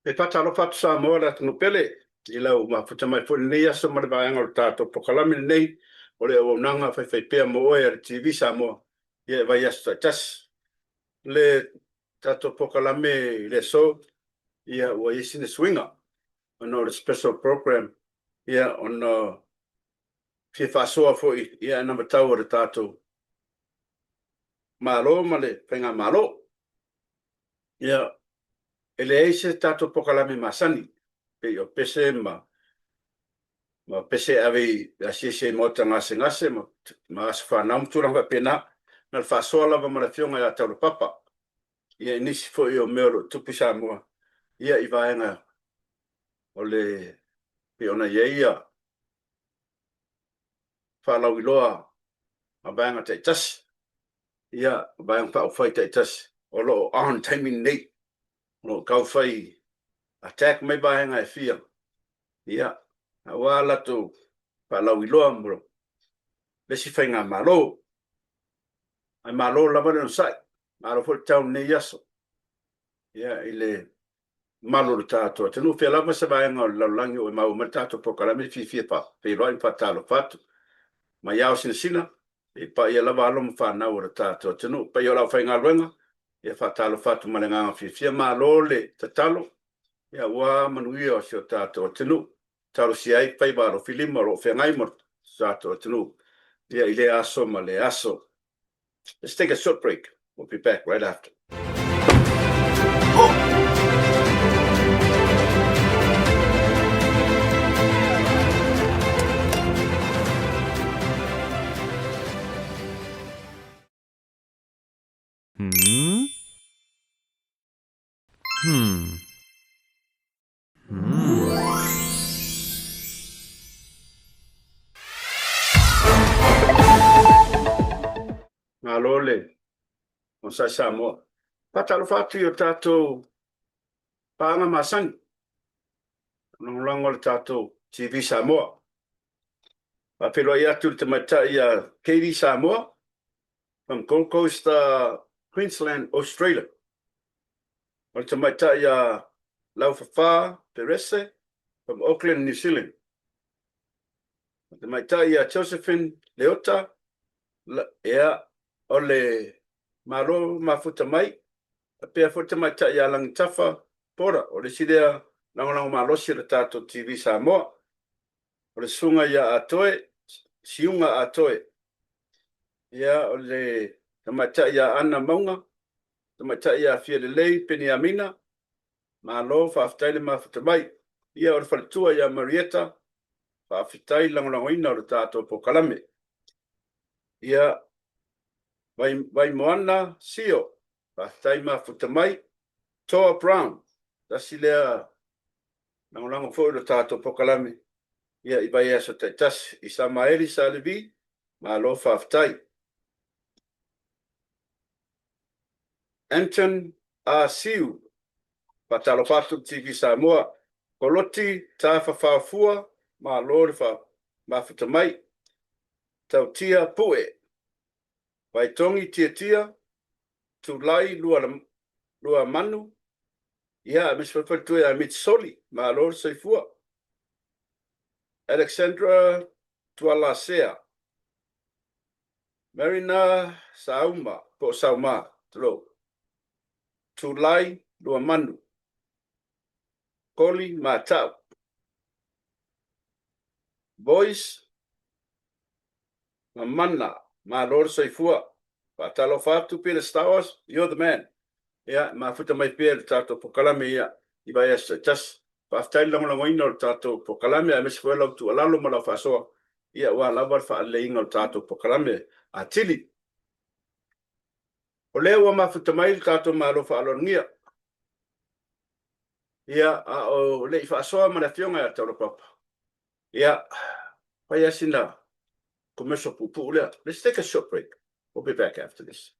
E faatalofa atu Samoa le atunuu pele i lau mafuta mai foi i lenei aso ma le vaega o le tatou polokalame lenei o le auaunaga faifaipea mo oe a le TV Samoa ia e vaiaso taitasi. Le tatou polokalame i le aso, ia ua i ai sina suiga ona o le special program ia ona fia faasoa foi ia anavatau a le tatou Malo ma le Faigamalo. Ia, e leai se tatou polokalame masani, pei o pese ma ma pese e ave i asiasi ai i maota gasegase ma ma aso fanau ma tulaga faapena. Na o le faasoa lava ma le Afioga ia Taulapapa, ia i nisi foi o mea o lo o tupu i Samoa, ia i vaega o le pei ona i ai ia faalauiloa a vaega taitasi. Ia, Vaega Faaupufai taitasi o lo o on taimi lenei, o lo o taufai attack mai vaega e fia, ia, aua latou faalauiloa mo le isi faigamalo. Ae malo lava le onosai, malo foi le tau i lenei aso, ia, i le mamalu o le tatou atunuu. Fea lava se vaega o le lalolagi o e maua mai le tatou polokalame, e fiafia faafeiloai ma faatalofa atu. Mai ao sinasina, i paia lava alo ma fanau o le tatou atunuu. Paia o le aufaigaluega, ia faatalofa atu ma le agaga fiafia. Malo le tatalo, ia aua manuia o si o tatou atunuu. Talosia ai faiva alofilima o lo o feagai ma le tatou atunuu ia i lea aso ma lea aso. Let's take a short break. We'll be back right after. Hmm? Hmm. Malo le Mosai Samoa. Faatalofa atu i o tatou paaga masani, lagolago le tatou TV Samoa. Faafeiloai atu i le tamaitai ia Katie Samoa from Gold Coast, Queensland, Australia. O le tamaitai ia Laufafa Perese from Auckland, New Zealand. O le tamaitai ia Josephine Leota, ia, o le Malo Mafuta Mai, faapea foi le tamaitai ia Lagitafa Porter, o le isi lea lagolago malosi o le tatou TV Samoa. O le susuga ia Atoe, Siuga Atoe, ia, o le tamaitai ia Ana Mauga, Tamaitai ia Fialelei Peniamina, malo faafetai le mafuta mai. Ia o le faletua ia Marieta, faafetai le lagolagoina o le tatou polokalame. Ia Vai, Vaimoana Sio, faafetai mafuta mai. Toa Brown, tasi lea lagolago foi o le tatou polokalame, ia i vaiaso taitasi. Isamaeli Salevi, malo faafetai. Anton A. Siu, Faatalofa atu i le TV Samoa, Koloti Tafafao-fua, malo le mafuta mai, Tautia Pue, Vaitogi Tiatia, Tulai Luamanu, ia aemaise foi le faletua ia Mitch Soli, malo le soifua. Alexandra Tualasea, Marina Sauma po o Sauma, tulou. Tulai Luamanu, Koli Matau. Voice Mamana, malo le soifua. Faatalofa atu Peter Stowers, you're the man. Ia, e mafuta mai pea i le tatou polokalame ia i vaiaso taitasi. Faafetai le lagolagoina o le tatou polokalame aemaise foi lau tuualalo ma lau faasoa ia aua lava le faaleleiga o le tatou polokalame atili. O lea ua mafuta mai le tatou Malo faaaloalogia ia a o le i faasoa ma le Afioga ia Taulapapa, ia fai lava sina commercial puupuu lea. Let's take a short break. We'll be back after this.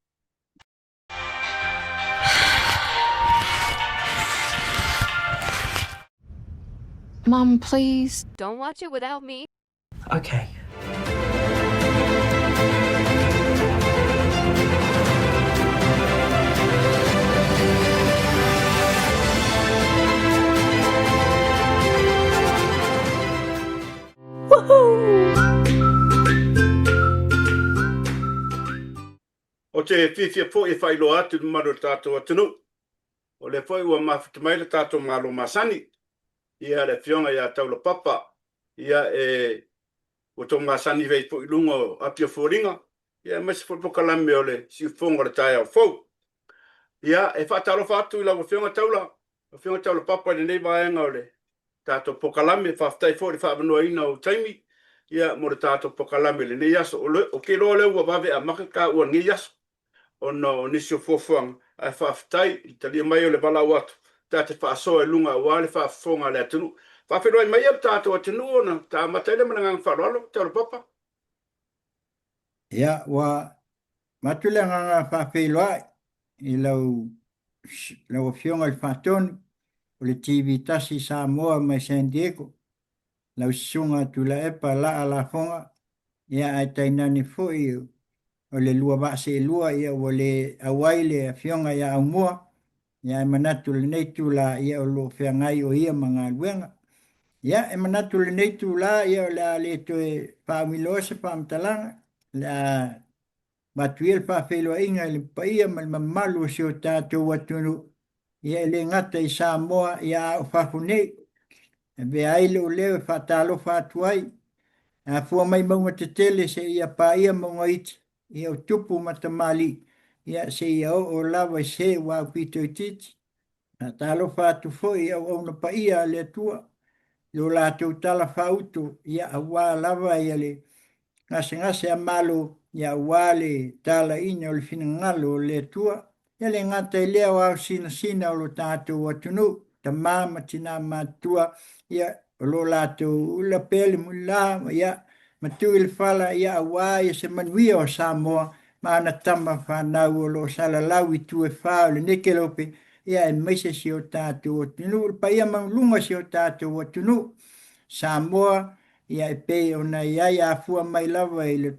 Mum, please. Don't watch it without me. Okay. te fiafia foi e faailoa atu i le mamalu o le tatou atunuu, o lea foi ua mafuta mai le tatou Malo masani, ia le Afioga ia Taula Papa, ia e ua tou masani ai foi i luga o api o foliga, ia aemaise foi polokalame o le siufofoga o le taeao fou. Ia, e faatalofa atu i lau Afioga Taula, Afioga Taula Papa i lenei vaega o le tatou polokalame. Faafetai foi i le faaavanoaina o ou taimi ia mo le tatou polokalame i lenei aso. Ou te iloa o lea ua vave amata taua i lenei aso ona o nisi o fuafuaga, ae faafetai i le talia mai o le valaau atu ta te faasoa i luga aua le faafofoga a le atunuu. Faafeiloai maia le tatou atunuu ona ta amata ai lea ma le agaga faaaloalo. Taula Papa. Ia, ua avatu le agaga faafeiloai i lau lau Afioga i le Faatonu o le TV Tasi Samoa mai San Diego, lau Susuga Tuilaepa Laa Lafoga, ia ae tainane foi o le lua vaa seelua ia ua le auai le Afioga ia Aumua, ia ae manatu i lenei itula ia o lo o feagai o ia ma galuega. Ia e manatu i lenei itula ia o le a le toe faaumiloa se faamatalaga, o le a avatu ia le faafeiloaiga i le paia ma le mamalu o si o tatou atunuu, ia e le gata i Samoa, ia a o fafo nei. E avea ai lou leo e faatalofa atu ai, e afua mai mauga tetele seia paia mauga iti, ia o tupu ma tamalii, ia seia oo lava i se ua aupito itiiti. Faatalofa atu foi i auauna paia a le Atua i lo latou tala faauto, ia aua lava ia le gasegase a Malo, ia aua le talaina o le finagalo o le Atua. Ia le gata i lea o ao sinasina o lo tatou atunuu, tama ma tina matutua, ia o lo latou ula pea le mulila, ia ma tuu i le fala, ia aua ia se manuia o Samoa ma ana tama fanau o lo o salalau i itu e fā o lenei kelope, ia aemaise si o tatou atunuu, le paia maualuluga o si o tatou atunuu, Samoa, ia e pei ona i ai afua mai lava i le,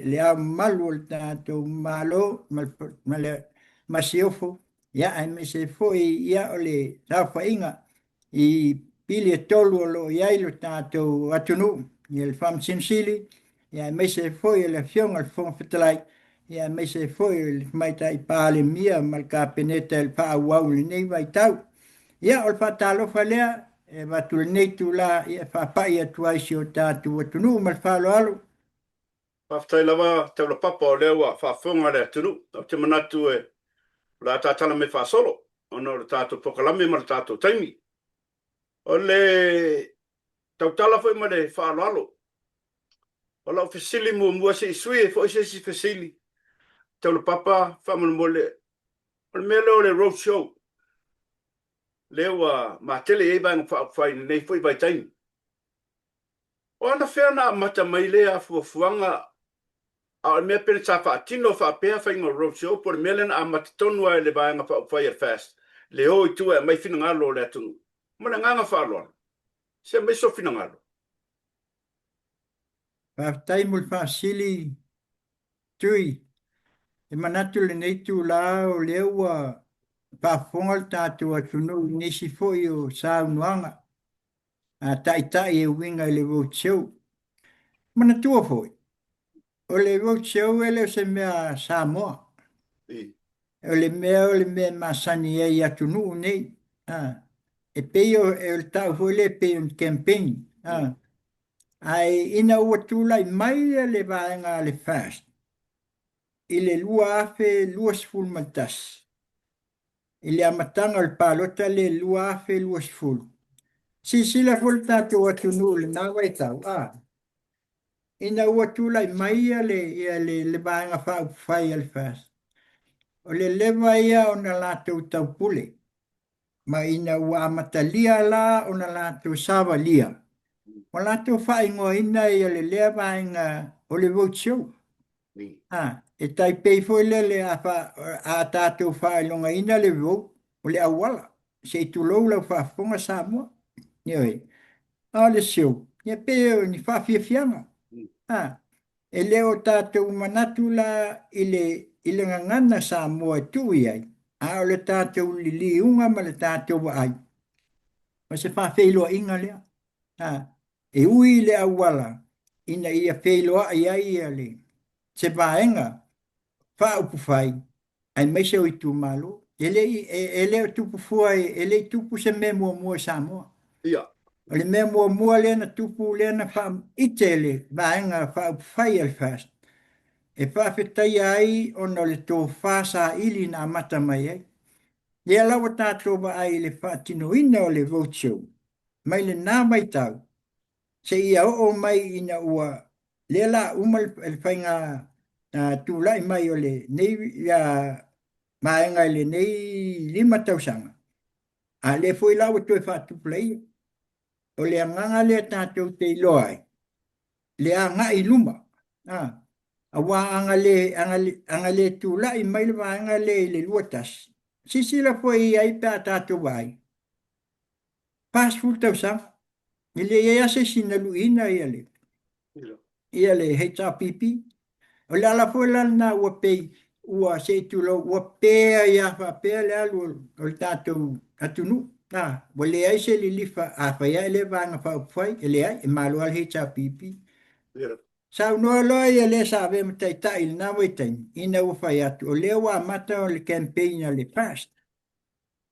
le ao mamalu o le tatou Malo ma le Masiofo, ia aemaise foi ia o le saofaiga i pili e tolu o lo o i ai lo tatou atunuu, ia le Faamasino Sili, ia aemaise foi o le Afioga i le Fofoga Fetalai, ia aemaise foi o le Tamaitai Palemia ma le Kapeneta i le faaauau i lenei vaitau. Ia, o le faatalofa lea e avatu i lenei itula ia e faapai atu ai i si o tatou atunuu ma le faaaloalo. Faafetai lava Taulapapa o lea ua faafofoga le atunuu. Ou te manatu e o le a tatala mai faasolo ona o le tatou polokalame ma le tatou taimi. O le tautala foi ma le faaaloalo, o lau fesili muamua se i sui ai foi se isi fesili, Taulapapa faamolemole, o le mea lea o le road show, lea ua matele i ai Vaega Faaupufai i lenei foi vaitaimi. O anafea na amata mai lea fuafuaga a o le mea pele sa faatino faapea faiga o road show po o le mea lea na amata tonu lava e le Vaega Faaupufai a le FAST le o i tua e aumai finagalo o le atunuu? Ma le agaga faaaloalo, se aumai sou finagalo. Faafetai mo le faasili Tui. E manatu i lenei itula o lea ua faafofoga le tatou atunuu i nisi foi o saunoaga a taitai e uiga i le road show. Manatua foi, o le road show e le o se mea Samoa. O le mea o le mea e masani ai i atunuu nei. A, e pei o, e o le tau foi lea e pei o ni campaign. A, ae ina ua tulai mai le vaega a le FAST i le 2021, i le amataga o le palota lea i le 2020. Silasila foi le tatou atunuu i lena vaitau, a, ina ua tulai mai ia le, ia le, le Vaega Faaupufai a le FAST, o le leva ia ona latou taupule, ma ina ua amatalia la ona latou savalia, ua latou faaigoaina ia le lea vaega o le road show. A, e tai pei foi lele a, fa, a tatou faailogaina le road, o le auala, se i tulou lau faafofoga Samoa. Ioe. A o le show, ia pei o ni faafiafiaga. A, e le o tatou manatu la i le, i le gagana Samoa e tuu i ai, a o le tatou liliuga ma le tatou vaai, o se faafeiloaiga lea. A, e ui i le auala ina ia feiloai ai le, se vaega faaupufai. Aemaise o itumalo. E le i, e, e le o tupu fua, e le i tupu se mea muamua i Samoa. Ia. O le mea muamua lea na tupu, lea na faaite e le Vaega Faaupufai a le FAST, e faafetaia ai ona o le tofa saili na amata mai ai. Lea la ua tatou vaai i le faatinoina o le road show mai lena vaitau seia oo mai ina ua lea la uma le faiga tulai mai o lenei vaega i lenei 5 tausaga, a lea foi la ua toe faatupulaia. O le agaga lea tatou te iloa ai le agai i luma, aua a na le tulai mai le vaega lea i le 21, silasila foi i ai pe a tatou vaai, 40 tausaga, e le i ai lava se isi na luiina ia le, ia le HRPP. O le ala foi la lena ua pei ua se i tulou, ua pe ai lava faapea le alu o le tatou atunuu. A, ua leai se lilifa, a fai lava e le Vaega Faaupufai, e leai, e malo lava le HRPP. Saunoa loa ia le sa avea ma taitai i lena vaitaimi, ina ua fai atu, o lea ua amata o le campaign a le FAST.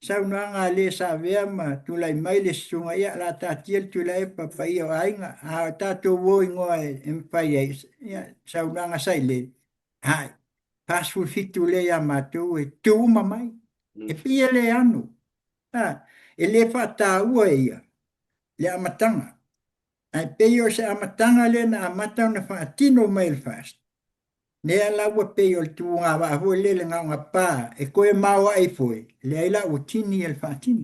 Saunoaga a le sa avea ma tulai mai le susuga, ia, o le a taatia le Tuilaepa, paia o aiga, a o tatou uo igoa e mafai ai, ia, saunoaga sailele, ai, 47 lea ia matou e tu uma mai. E pei e le ano, a, e le faataua e ia le amataga, ae pei o se amataga lea na amata ona faatino mai e le FAST, Lea la ua pei o le tuugavaa foi lele na ona pa e toe maoae foi, leai la ua tini le faatino.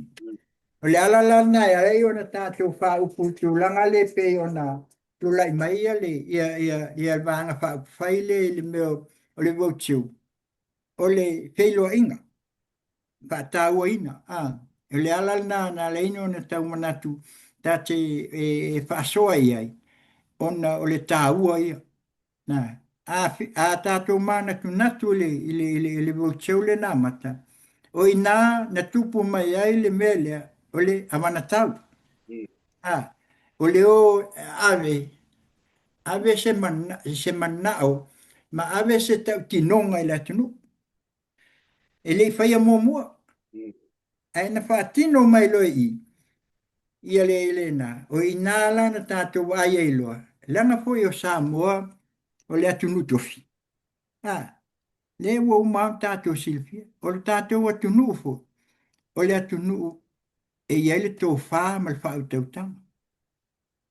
O le ala la lena e ala ai ona tatou faaupu i tulaga lea e pei ona tulai mai ia le, ia, ia, ia le Vaega Faaupufai lea i le mea o le roadshow, o le feiloaiga, faatauaina. A, o le ala lena na ala ai ona tau manatu ta te e, e faasoa i ai, ona o le taua ia. Na, a, a tatou manatunatu i le, i le, i le, i le roadshow lea na amata, o i ina na tupu mai ai le mea lea, o le avanatau. A, o le o ave, ave se, mana, se manao ma ave se tautinoga i le atunuu. E le i faia muamua, ae na faatino mai loa i i, ia le lena, o i ina la na tatou vaai ai loa, leaga foi o Samoa o le atunuu tofi. A, lea ua uma lava ona tatou silafia, o le tatou atunuu foi, o le atunuu e i ai le tofa ma le faautautaga.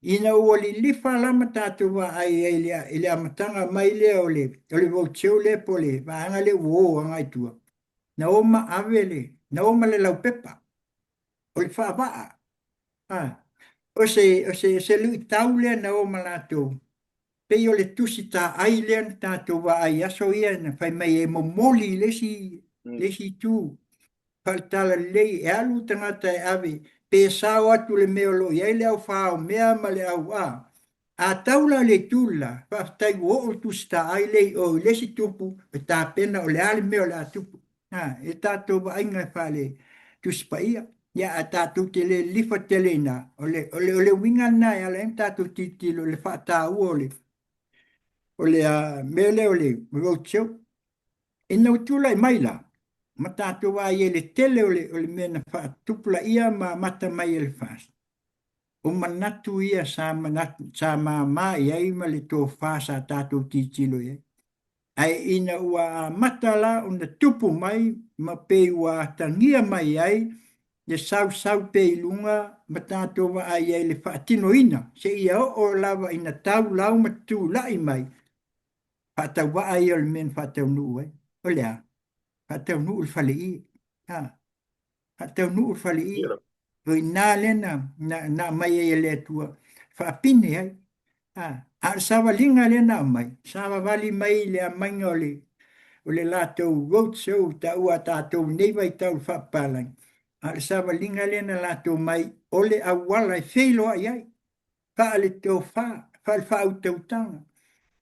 Ina ua lilifa la ma tatou vaai ai i le amataga mai lea o le, o le roadshow lea po o le vaega lea ua o agai i tua, na o ma ave le, na o ma le laupepa, o le faavaa. A, o se, o se, se luitau lea na o ma latou, pei o le tusi taai lea na tatou vaai i aso ia na fai mai e momoli i le isi, le isi itu faale-talalelei e alu tagata e ave pe sao atu le mea o lo o i ai le au mea ma le au a. A tau la i le itu le la, faafetai ua oo le tusi taai lea i o i le isi tupu e tapena o le a le mea o le a tupu. A, e tatou vaaiga e faale Tusi Paia. Ia, ae tatou te le lilifa tele i ina, o le, o le, o le uiga lena e ala ai ona tatou tilotilo i le faataua o le, o le mea lea o le roadshow. Ina ua tulai mai la, ma tatou vaai ai i le tele o le, o le mea na faatupulaia ma amata mai e le FAST, o manatu ia sa, manatu, sa mama i ai ma le tofa sa tatou tilotilo i ai. Ae ina ua amata la ona tupu mai ma pei ua atagia mai ai le sausau pea i luga ma tatou vaai ai i le faatinoina seia oo lava ina tau lau ma tulai mai faatauvaa ia o le mea na faataunuu ai. O le a? Faataunuu le faleie. Ha? Faataunuu le faleie. O i ina lea na, na, na aumai ai e le Atua, faapine ai. Ha? A o le savaliga lea na aumai, savavali mai i le aumaiga o le, o le latou road show taua a tatou i nei vaitau i le faapapalagi, a o le savaliga lea na latou mai, o le auala e feiloai ai. faale-tofa, faale-faautautaga,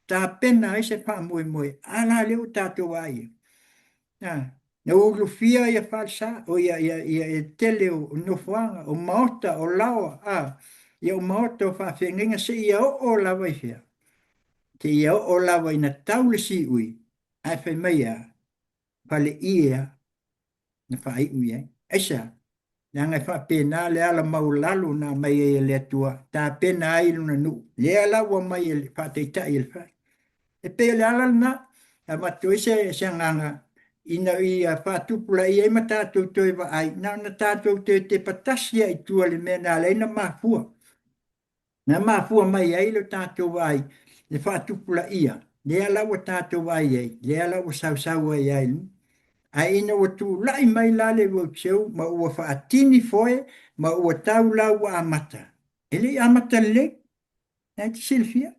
tapena ai se faamoemoe, a la lea ua tatou vaai ai. Na, na ulufia ia falesa, o ia, ia, ia, ia tele o nofoaga, o maota, o laoa, a, ia o maota o faafeagaiga seia oo lava i fea? Seia oo lava ina tau le siui, ae fai mai e a? faleie lava na faaiu i ai. Aisea? Leaga e faapena le ala maualalo na aumai ai e le Atua, tapena ai lona nuu, lea la ua aumai e le faataitai e le fai. E pei o le ala lena, e avatu ai se, se agaga ina ia faatupulaia ai ma tatou toe vaai, na ona tatou toe tepa tasi lava i tua i le mea na ala ai ona mafua. Na mafua mai ai lo tatou vaai le faatupulaia, lea la ua tatou vaai ai, lea la ua sausau ai ai luga. Ae ina ua tulai mai la le roadshow ma ua faatini foe ma ua tau la ua amata, e le i amata lelei, na e te silafia.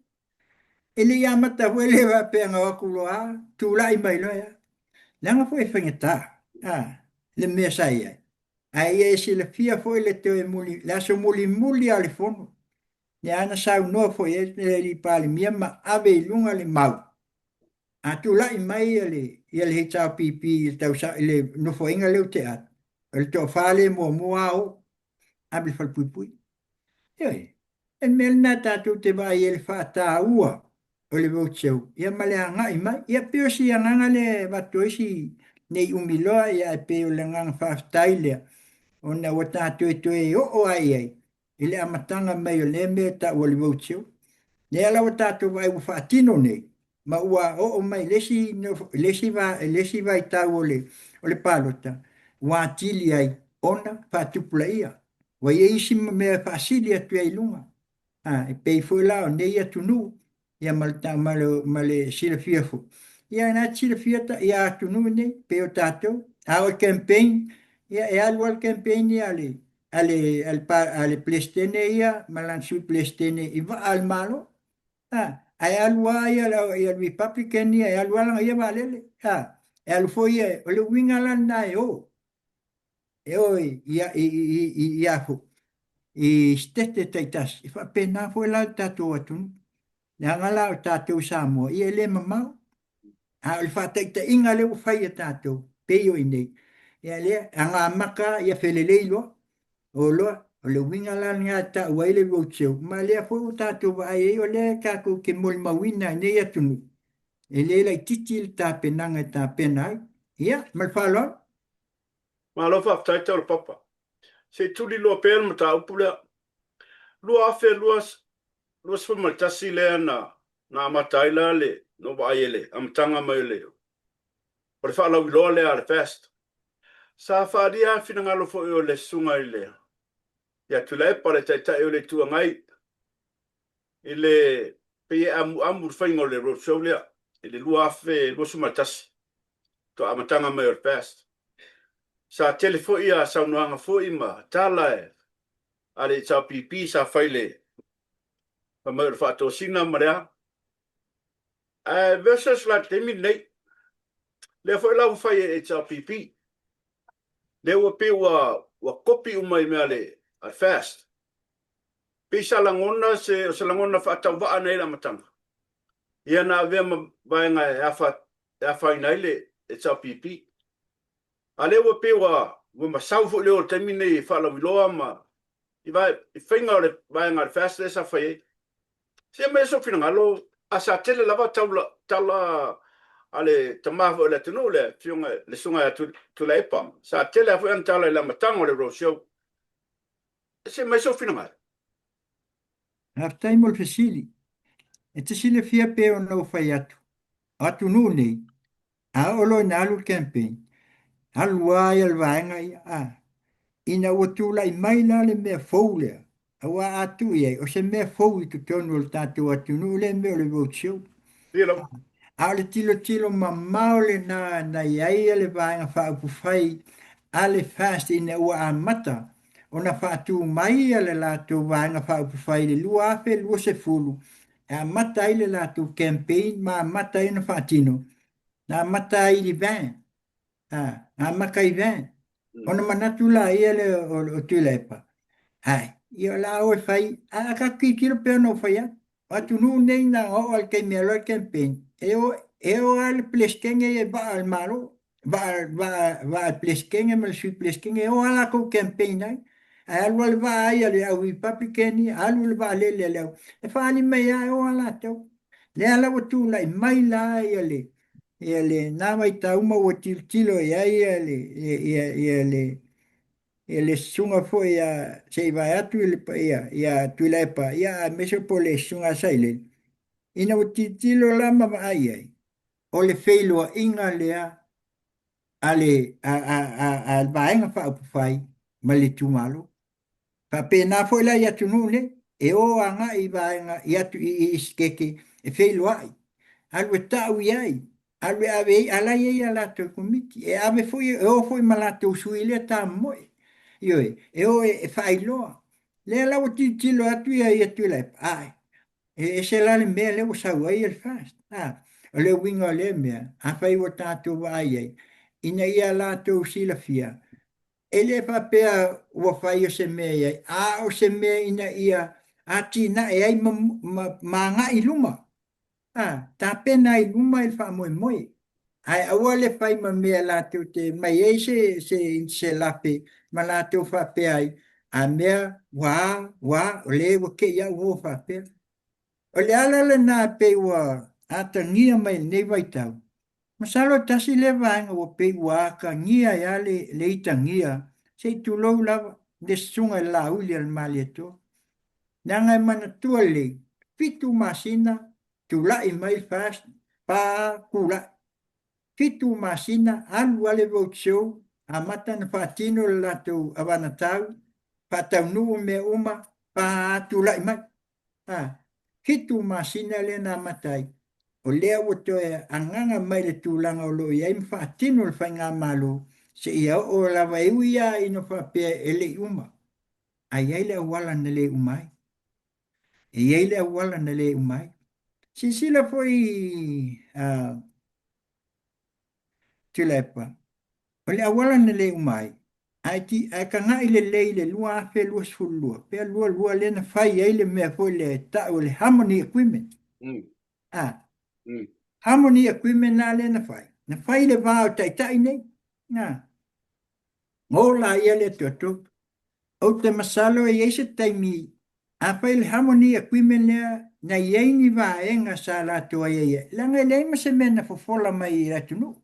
E le i amata foi le faapea na o atu loa a, tulai mai loa ia. Leaga foi e faigata, a, le mea sa i ai. Ae ia e silafia foi le toe muli, le aso mulimuli lava o le fono, lea na saunoa foi ai le alii Palemia ma ave i luga le mau, a tulai mai ia le, ia le HRPP i le tausa, i le nofoaiga lea ua tea atu, o le toafa lea muamua lava o, ave i le falepuipui. Ioe, o le mea lena tatou te vaai ai i le faataua o le roadshow, ia ma le agai mai. Ia pei o si agaga lea e avatu ai si nei umi loa, ia ae pei o le agaga faafetai lea, ona ua tatou toe oo lava i ai i le amataga mai o lea mea e tau o le roadshow. Lea la ua tatou vaai ua faatino nei, ma ua oo mai i le isi, i le isi, i le isi vaitau o le, o le palota, ua atili ai ona faatupulaia. Ua i ai isi mea e faasili atu ai i luga. A, e pei foi la o nei atunuu, ia ma le, ma le, ma le silafia foi. Ia na te silafia ta, ia atunuu nei, pei o tatou. A o le campaign, ia e alu lava le campaign ia a le, a le, a le, a le Peresetene ia ma lana Sui Peresetene i vaa a le Malo. A, ae alu lava ia, ia le Republican ia, e alu lava lana ia vaalele. A, e alu foi ia, o le uiga la lena e o. E o i, i, i, i, i, i a foi, i sitete taitasi, e faapena foi la le tatou atunuu. Leaga la o tatou i Samoa, ia e le mamao. A o le faataitaiga lea ua fai e tatou, pei o i inei, ia lea, aga amata ia felelei loa, o loa, o le uiga la lena e tau ai le roadshow, ma lea foi ua tatou vaai ai, o lea tatou te molimauina i nei atunuu, e le laitiiti le tapenaga e tapena ai. Ia, ma le faaaloalo. Malo faafetai Taulapapa. Se i tuliloa pea le mataupu lea. 2021 lea na na amata ai la le na ou vaai ai le amataga mai o le o le faalauiloa lea a le FAST. Sa faaalia finagalo foi o le susuga i le ia Tuilaepa le Taitai o le Itu Agai i le pei e amuamu i le faiga o le roadshow lea i le 2021 faatoa amataga mai o le FAST. Sa tele foi a saunoaga foi ma tala a le HRPP sa fai le fai mai o le faatosina ma le a. Ae versus la le taimi lenei, lea foi la ua fai e HRPP, lea ua pei ua ua kopi uma i mea a le FAST. Pei sa lagona se, o se lagona faatauvaa na i le amataga, ia na avea ma vaega e afa, e afaina ai le HRPP. A lea ua pei ua, ua masau foi lea o le taimi nei e faalauiloa ma i, vae, i faiga o le vaega a le FAST lea sa fai ai. Se aumai sou finagalo, a sa tele lava taula, tala a le tama foi o le atunuu le afioga, le susuga ia Tuilaepa. Sa tele lava foi ana tala i le amataga o le roadshow. Se aumai sou finagalo. Faafetai mo le fesili. E te silafia pei ona ou fai atu, o atunuu nei, a oo loa ina alu le campaign, alu lava ia le vaega ia, a. Ina ua tulai mai la le mea fou lea, aua a tuu i ai, o se mea fou i totonu o le tatou atunuu lea mea o le roadshow. A o le tilotilo mamao lena na i ai le Vaega Faaupufai a le FAST ina ua amata ona faatu mai le latou Vaega Faaupufai i le 2020 e amata ai le latou campaign ma amata ai ona faatino, na amata ai i le van, a, na amata i van. Ona manatu laia lea o Tuilaepa, ai, ia o le a o e fai, ae a tatou tilotilo pei ona ou fai atu, o atunuu nei na ona oo lava i le taimi e alu ai le campaign, e o, e o lava le Peresetene ia i vaa a le Malo, vaa, vaa, vaa a le Peresetene ma le Sui Peresetene, e o lava latou campaign ai. Ae alu lava le vaa ai a le au Republican ia, alu le vaalele a le au, e faaali mai lava e o lava latou. Lea la ua tulai mai la ia le, Ia lena vaitau ma ua tilotilo i ai ia le, ia, ia le, ia le susuga foi ia se i vae atu i le paia ia Tuilaepa, ia aemaise po o le susuga a Sailele, ina ua tilotilo la ma vaai ai, o le feiloaiga lea a le, a, a, a, a le Vaega Faaupufai ma le itumalo. Faapena foi la i atunuu nei, e o agai i vaega i atu i, i, i Sikeke e feiloai, alu e tau i ai, alu e ave ai, a la e i ai a latou komiti, e ave foi, e o foi ma latou sui i lea tamomoe. Ioe, e o e, e faailoa. Lea la ua tilotilo atu ia ia Tuilaepa, ae, e ese la le mea lea ua sau ai le FAST. A, o le uiga o lea mea, afai ua tatou vaai ai, ina ia latou silafia, E le faapea ua fai o se mea i ai, a o se mea ina ia atinae ai ma, ma, ma agai i luma. A, tapena ai i luma i le faamoemoe. Ae aua le fai ma mea latou te mai ai se, se, se lape ma latou faapea ai, a mea ua a, ua a, o le ua te i au ua faapea. O le ala lena e pei ua atagia mai i lenei vaitau, Masalo e tasi lea vaega ua pei ua atagia ai lava le, le itagia, se i tulou lava, le susuga i le Laauli a le Malietoa. Leaga e manatua lelei, fitu masina tulai mai le FAST, pa tulai. Fitu masina alu lava le road show, amata ona faatino le latou avanatau, faataunuu mea uma, pa tulai mai. A, fitu masina lea na amata ai, o lea ua toe agaga mai le tulaga o lo o i ai ma faatino le faigamalo seia oo lava e ui lava ina faapea e le i uma, ae i ai le auala na le uma ai. E i ai le auala na le uma ai. Silasila foi a Tuilaepa, o le auala na le uma ai, ae, ti, ae tagai lelei i le 2022, pea 22 lea na fai ai le mea foi lea e tau o le Harmony Agreement. Ah, Harmony Agreement la lea na fai. Na fai i le va o taitai nei. Na, gola ia le atoatoa. Ou te masalo e i ai se taimi, afai le Harmony Agreement lea na i ai ni vaega sa latou aiaia ai, leaga e leai ma se mea na fofola mai i le atunuu.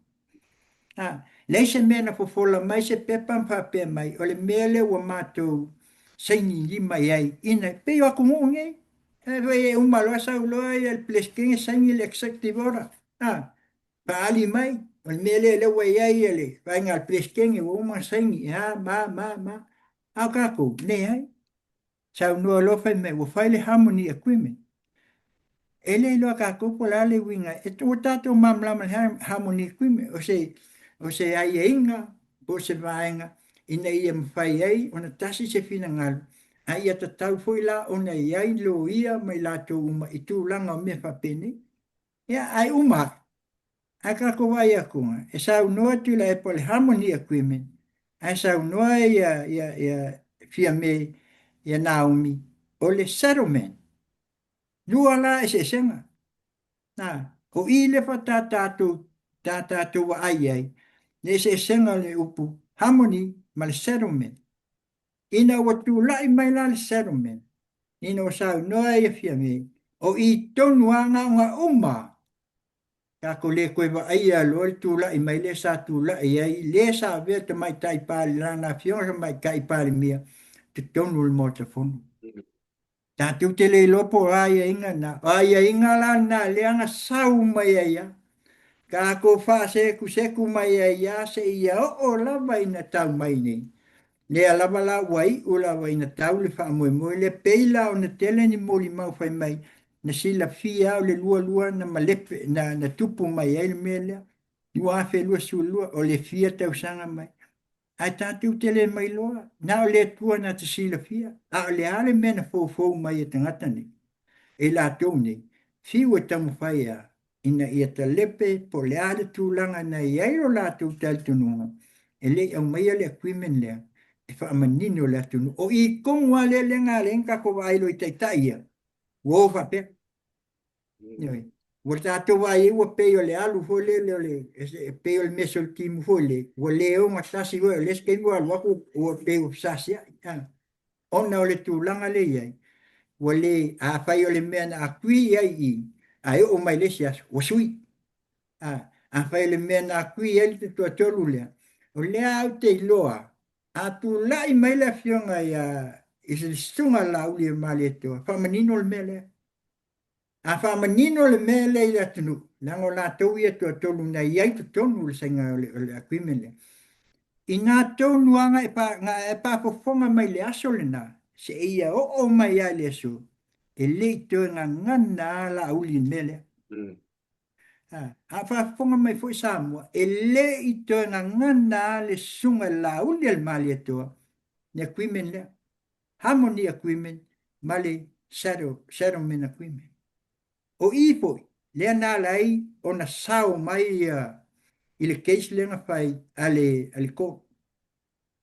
A, leai se mea na fofola mai se pepa ma faapea mai, o le mea lea ua matou saini lima i ai ina, pei o atunuu nei, e uma loa sau loa le Peresetene saini le Executive Order. A, faaali mai, o le mea lea lea ua i ai le vaega a le Peresetene ua uma ona saini, e a ma a ma a ma a. A o tatou, leai. Saunoa loa fai mai, ua fai le Harmony Agreement. E le iloa tatou po o le a le uiga, e ua tatou malamalama i le Harmony Agreement, o se, o se aiaiga po o se vaega ina ia mafai ai ona tasi se finagalo, a ia tatau foi la ona i ai loia ma i latou uma i tulaga o mea faapenei. Ia, ae uma ae, ae tatou vaai atu, e saunoa Tuilaepa o le Harmony Agreement, ae saunoa ia, ia, ia Fiame, ia Naomi, o le settlement. Lua la eseesega. Na, o i lea faatoa tatou, ta tatou vaai ai, le eseesega o le upu harmony ma le settlement. Ina ua tulai mai la le settlement, ina ua saunoa ia Fiame, o i tonu lava na ona uma tatou le toe vaaia loa le tulai mai lea sa tulai ai le sa avea tamaitai lana afioga tamaitai Palemia totonu o le Maota Fono. Tatou te le iloa po o a aiaiga na. O aiaiga la na lea na sau mai ai lava. Tatou faasekuseku mai ai lava seia oo lava ina tau mai nei. Lea lava la ua iu lava ina tau le faamoemoe lea, pei la ona tele ni molimau fai mai na silafia o le lualua na malepe, na, na tupu mai ai le mea lea. 2022, o le fia tausaga mai. Ae tatou te le mailoa, na o le Atua na te silafia, a o le a le mea na foufou mai e tagata nei, e i latou nei, fiu e taumafai a, ina ia talepe po o le a le tulaga na i ai lo latou talitonuga, e le i aumaia le agreement lea e faamanino le atunuu. O i tonu lava lea lea na ala ai ona tatou vaai loa i taitai ia, ua o faapea. Ioe. Ua tatou vaai ai ua pei o le alu foi lele o le, e pei o le mesolitimu foi lele, ua le ogatasi foi, o le isi taimi ua alu atu ua pei ua fesasiai, ona o le tulaga lea e i ai, ua le, afai o le mea na agree ai i i, ae oo mai i le isi aso, ua sui. Afai o le mea na agree ai le toatolu lea, o lea ou te iloa, a tulai mai le afioga ia i le susuga a Laauli e Malietoa, faamanino le mea lea. A faamanino le mea lea i le atunuu, leaga o latou ia toatolu na i ai totonu o le saiga o le agreement lea, ina tonu lava na e faafofoga mai i le aso lena, seia oo mai lava i le aso, e le i toe gagana lava Laauli i le mea lea. A faafofoga mai foi Samoa, e le i toe gagana lava le susuga i le Laauli a le Malietoa i le agreement lea. Harmony Agreement ma le Settlement Agreement. O i foi, lea na ala ai ona sao mai ia i le case lea na fai a le, a le court.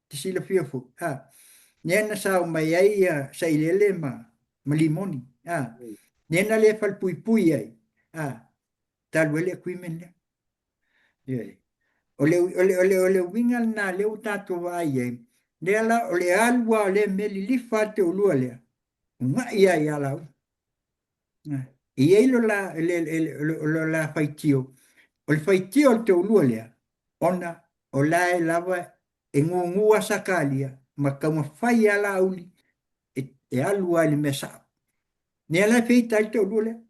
Te silafia foi, a, lea na sao mai ai ia Sailele ma, ma Limoni, a, lea na le falepuipui ai, a, talu ai le agreement lea. Ioe. O le, o le, o le, o le uiga lena lea ua tatou vaai ai, lea la o le alu lava o lea mea lilifa lava le toalua lea, ugai lava ia Laauli. E i ai lo la, le, le, le, lo la faitio, o le faitio o le toalua lea, ona o la e lava e gugu lava Sakalia ma taumafai lava Laauli e, e alu lava i le mea sao. Lea la e feita ai le toalua lea.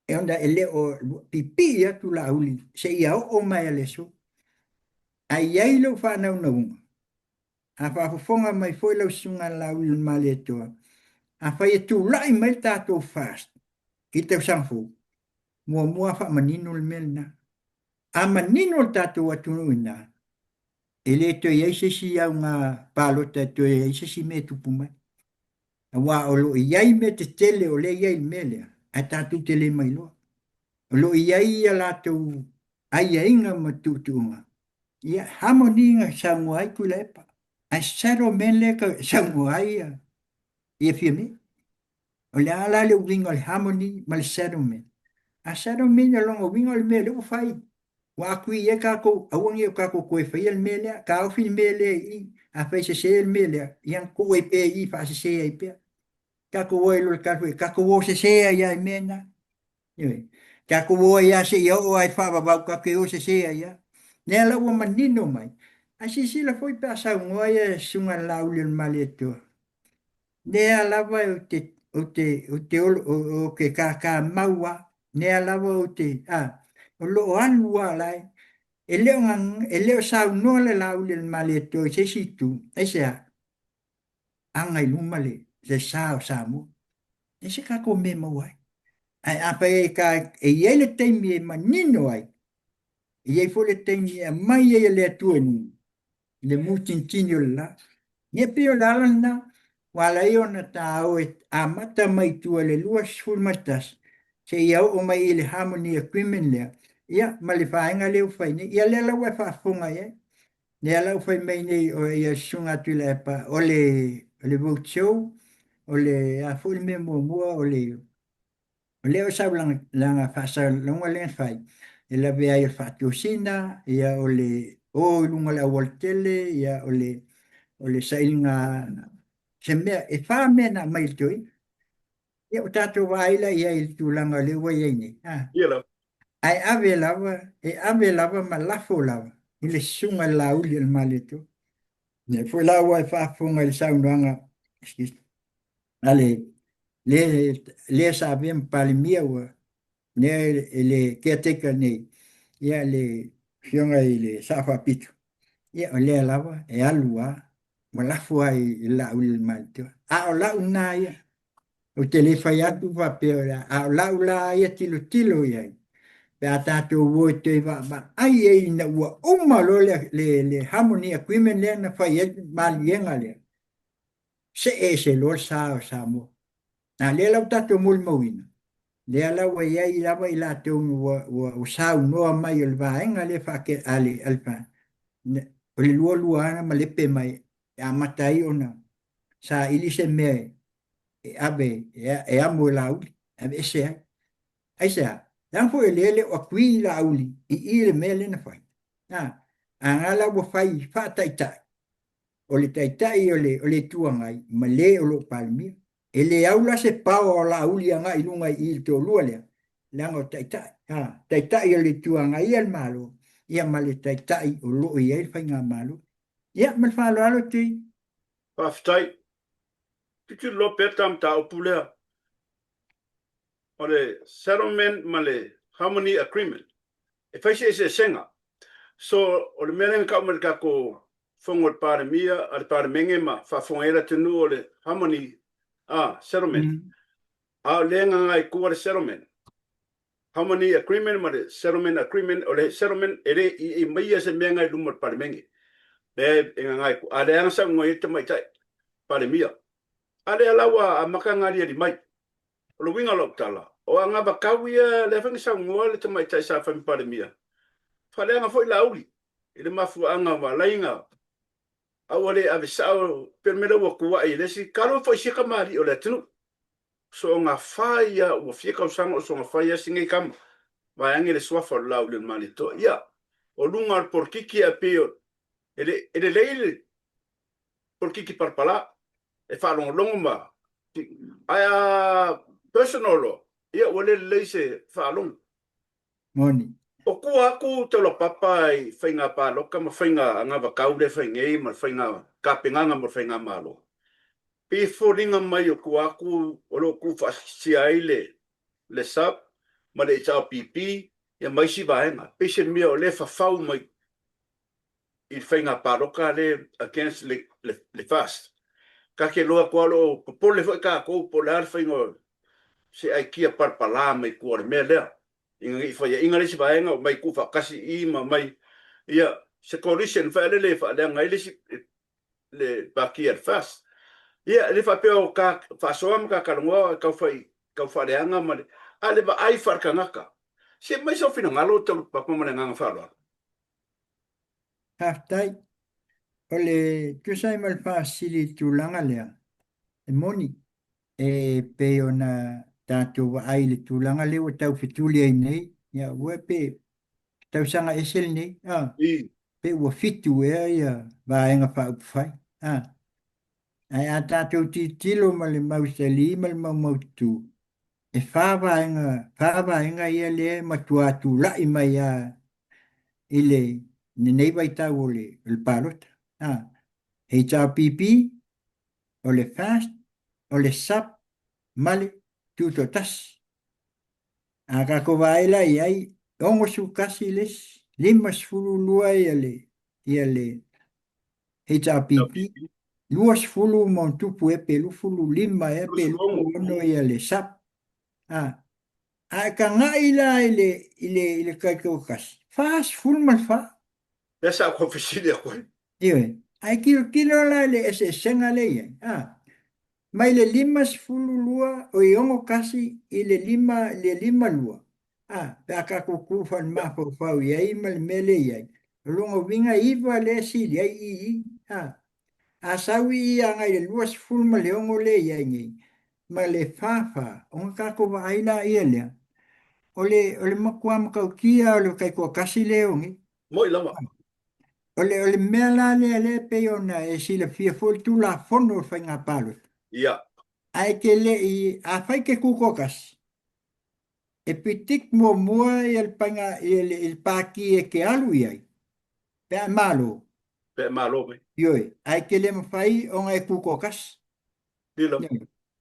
E ona e le o pipii atu Laauli seia oo mai a le aso. Ae i ai lou faanaunauga, a faafofoga mai foi lau susuga Laauli o le Malietoa, afai e tulai mai le tatou FAST i le tausaga fou, muamua faamanino le mea lena. A manino le tatou atunuu i ina, e le toe i ai se isi auga palota e toe i ai se isi mea e tupu mai. Aua o lo o i ai mea tetele o lea e i ai i le mea lea, ae tatou te le mailoa. O lo o i ai a latou aiaiga ma tuutuuga. Ia, harmony na saunoa ai Tuilaepa, ae settlement lea e saunoa ai ia Fiame. O le a la le uiga o le harmony ma le settlement? A settlement o lona uiga o le mea lea ua fai. Ua agree ai tatou, aua ne i o tatou toe faia le mea lea, taofi le mea lea i i, afai e sese le mea lea, ia ona tuu ai pea i i faasese ai pea. Tatou o ai loa i le tala, tatou o sese ai lava i mea na. Ioe. Tatou o ai lava seia oo lava i le faavavau, tatou te o sese ai lava. Lea la ua manino mai, ae silasila foi pe a saunoa ia Susuga i le Laauli o le Malietoa, Lea lava ou te, ou te, ou te, ou te kakamau lava, lea lava ou te, a, o lo o alu lava la e, e le o, e le o saunoa le Laauli o le Malietoa i se isi itu, aisea? Aga i luma le, le sa o Samoa. E se tatou mea e maua ai. Ae afai e, ka, e i ai le taimi e manino ai, e i ai foi le taimi e aumai ai e le Atua i luga, le mutinitini o le la. Ia pei o le ala lena ua ala ai ona taua e amata mai tua i le 21 seia oo mai i le Harmony Agreement lea, ia ma le vaega lea ua fai nei. Ia lea la ua e faafofoga i ai. Lea la ua fai mai nei o ia Susuga Tuilaepa, o le, o le road show, o le a foi le mea muamua o le O lea o sau lana faasalalauga lea na fai, e lavea ai o le faatosina, ia o le o i luga o le aualatele, ia o le, o le sailiga se mea, e fa mea na aumai e le toeaina. Ia ua tatou vaai la i ai i le tulaga o lea ua i ai nei. Ah. Ia lava. Ae ave lava, e ave lava ma lafo lava i le susuga i le Laauli o le Malietoa. Lea foi la ua e faafofoga i le saunoaga, excuse me, a le le lea sa avea ma Palemia ua lea e le caretaker nei, ia le afioga i le Sao Faapito, ia o lea lava e alu lava ma lafo lava i lau i le Malietoa. A o lau lena ia, ou te le fai atu faapea, a o lau la ia tilotilo i ai, pe a tatou o e toe vaavaai ai ina ua uma loa le, le, le harmony agreement lea na fai ai le maliega lea, see ese loa le sa o Samoa. A lea la ua tatou molimauina, lea la ua i ai lava i latou ua, ua, ua saunoa mai o le vaega lea faake, a le, a le, o le lualua ana malepe mai e amata ai ona saili se mea e ave, e, e amo e Laauli, e aveese ai. Aisea? Leaga foi o lea e le o agree Laauli i i le mea lea na fai. A, a nga la ua fai faataitai, o le Taitai o le, o le Itu Agai ma le o lo o Palemia. E le au la se power o Laauli agai i luga i i le toalua lea, leaga o Taitai. A, Taitai o le Itu Agai a le Malo, ia ma le Taitai o lo o i ai le Faigamalo. Ia, ma le faaaloalo Tui. Faafetai. Tilotilo loa pea ta mataupu lea o le settlement ma le harmony agreement. E fai se eseesega. So, o le mea lea na tau mai le tatou fono a le Palemia, a le Palemene ma faafofoga ai le atunuu o le harmony a settlement. A o lea e gaga i tua le settlement. Harmony agreement ma le settlement agreement, o le settlement e le i aumaia se mea lena i luma o le Palemene. Lea e gaga i tua. A lea na saunoa ai le tamaitai Palemia. A lea la ua amata ona aliali mai. O le uiga o lau tala, o anavatau ia lea foi na saunoa le tamaitai sa fai ma Palemia, faaleaga foi Laauli i le mafuaaga ua ala ai ona a ua le ave sao pei o le mea lea ua tuuai e le isi talo foi sia tamalii o le atunuu. Soona fai a ua fia tausaga o soona fai a si nei tama vaeane le suafa o le Laauli o le Malietoa. Ia, o luga o le polokiki ae pei o e le e lelei le polokiki palapala e faalogologo ma ae a personal loa, ia ua le lelei se faalogo. Moni. O tua atu Taulapapa i faiga palota ma faiga anavatau lea e fai nei ma le faiga tapenaga mo le faigamalo, pei e foliga mai o tua atu o lo o tuufaatasia ai le le SUPP ma le HRPP ia ma isi vaega. Pei se mea o lea e fafau mai i le faiga palota lea against le le FAST. Ta te iloa atu lava o lo o popole foi tatou po o le a le faiga o se aikia palapala mai tua o le mea lea ina ne i faiaina le isi vaega omai tuufaatasi i i ma omai ia se coalition foi lele e faaleaga ai le isi le pati a le FAST. Ia e le faapea o ta faasoa ma ta talanoa e tau fai tau faaleaga ma le a le vaai faale-tagata. Se aumai sou finagalo Taulapapa ma le agaga faaaloalo. Faafetai. O le tusa ai ma le faasili i le tulaga lea, e moni, e pei ona tatou vaai i le tulaga lea ua tau fetuli ai nei, ia ua pe tausaga ese lenei, a, pe ua fitu ea ia Vaega Faaupufai, a. Ae a tatou tilotilo ma le mausali ma le maumaututu, e fa vaega, fa vaega ia lea e matua tulai mai lava i le lenei vaitau o le, o le palota. A, HRPP, o le FAST, o le SUP ma le Tutoatasi. A tatou vaai la i ai, 61 le isi, 52 ia le, ia le HRPP, 20 ma ona tupu ea pe 25 ea pe 26 ia le SUP. A, a e tagai la i le, i le, i le taitoatasi, 44. Lea sa ou fesili atu ai. Ioe. Ae tilotilo la i le eseesega lea e i ai, a, mai le 52, oi 61 i le 5, le 52, a, pe a tatou tu faale-mafaufau i ai ma le mea lea e i ai, o lona uiga e 9 lea e sili ai i i, a. A sau i i agai i le 26 lea e i ai nei, ma le 44, ona tatou vaai laia lea, o le, o le matua matautia o le taitoatasi lea e o nei. Moi lava. O le, o le mea la lea lea e pei ona e silafia foi le Tulafono o le Faiga Palota. Ia. Ae te le i, afai te tutoatasi, e predict muamua ia le faiga, ia le, le pati e te alu i ai, pe a malo. Pe a malo mai. Ioe, ae te le mafai ona e tutoatasi.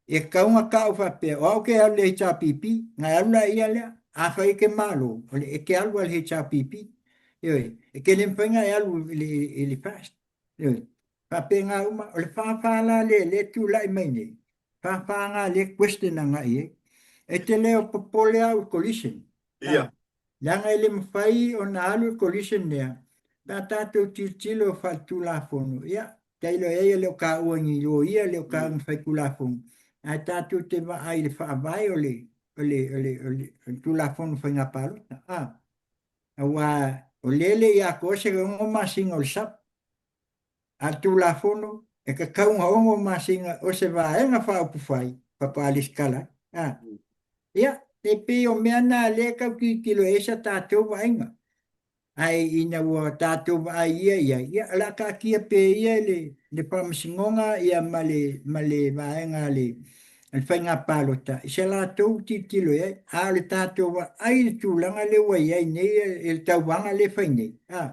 E tatau ona tau faapea, o au ke alu i le HRPP, na e alu la ia lea, afai e te malo, o le, e te alu lava i le HRPP. Ioe, e te le mafai ona e alu i le, i le FAST. Ioe, faapena uma, o le fāfā la lea lea e tulai mai nei, fāfā na lea e question agai i ai. E te le o popole au i coalition. Ia. Leaga e le mafai ona alu le coalition lea pe a tatou tilotilo faaletulafono, ia, tailo i ai e le o taua i ni loia, e le o taua i ni faitulafono, ae tatou te vaai i le faavae o le, o le, o le, o le, o le Tulafono Faiga Palota. A, aua o lea e le i atoa se 6 masina o le SUPP, A le Tulafono, e tatau ona 6 masina o se Vaega Faaupufai faatoa lesitala ai. A. Ia, e pei o mea na lea e tau tilotilo i ai sa tatou vaaiga. Ae ina ua tatou vaai ia i ai, ia, o le a taatia pea ia i le, le Faamasinoga ia ma le, ma le vaega a le, a le faiga palota i se latou tilotilo i ai, a o le tatou vaai i le tulaga lea ua i ai nei i le tauvaga lea e fai nei, a,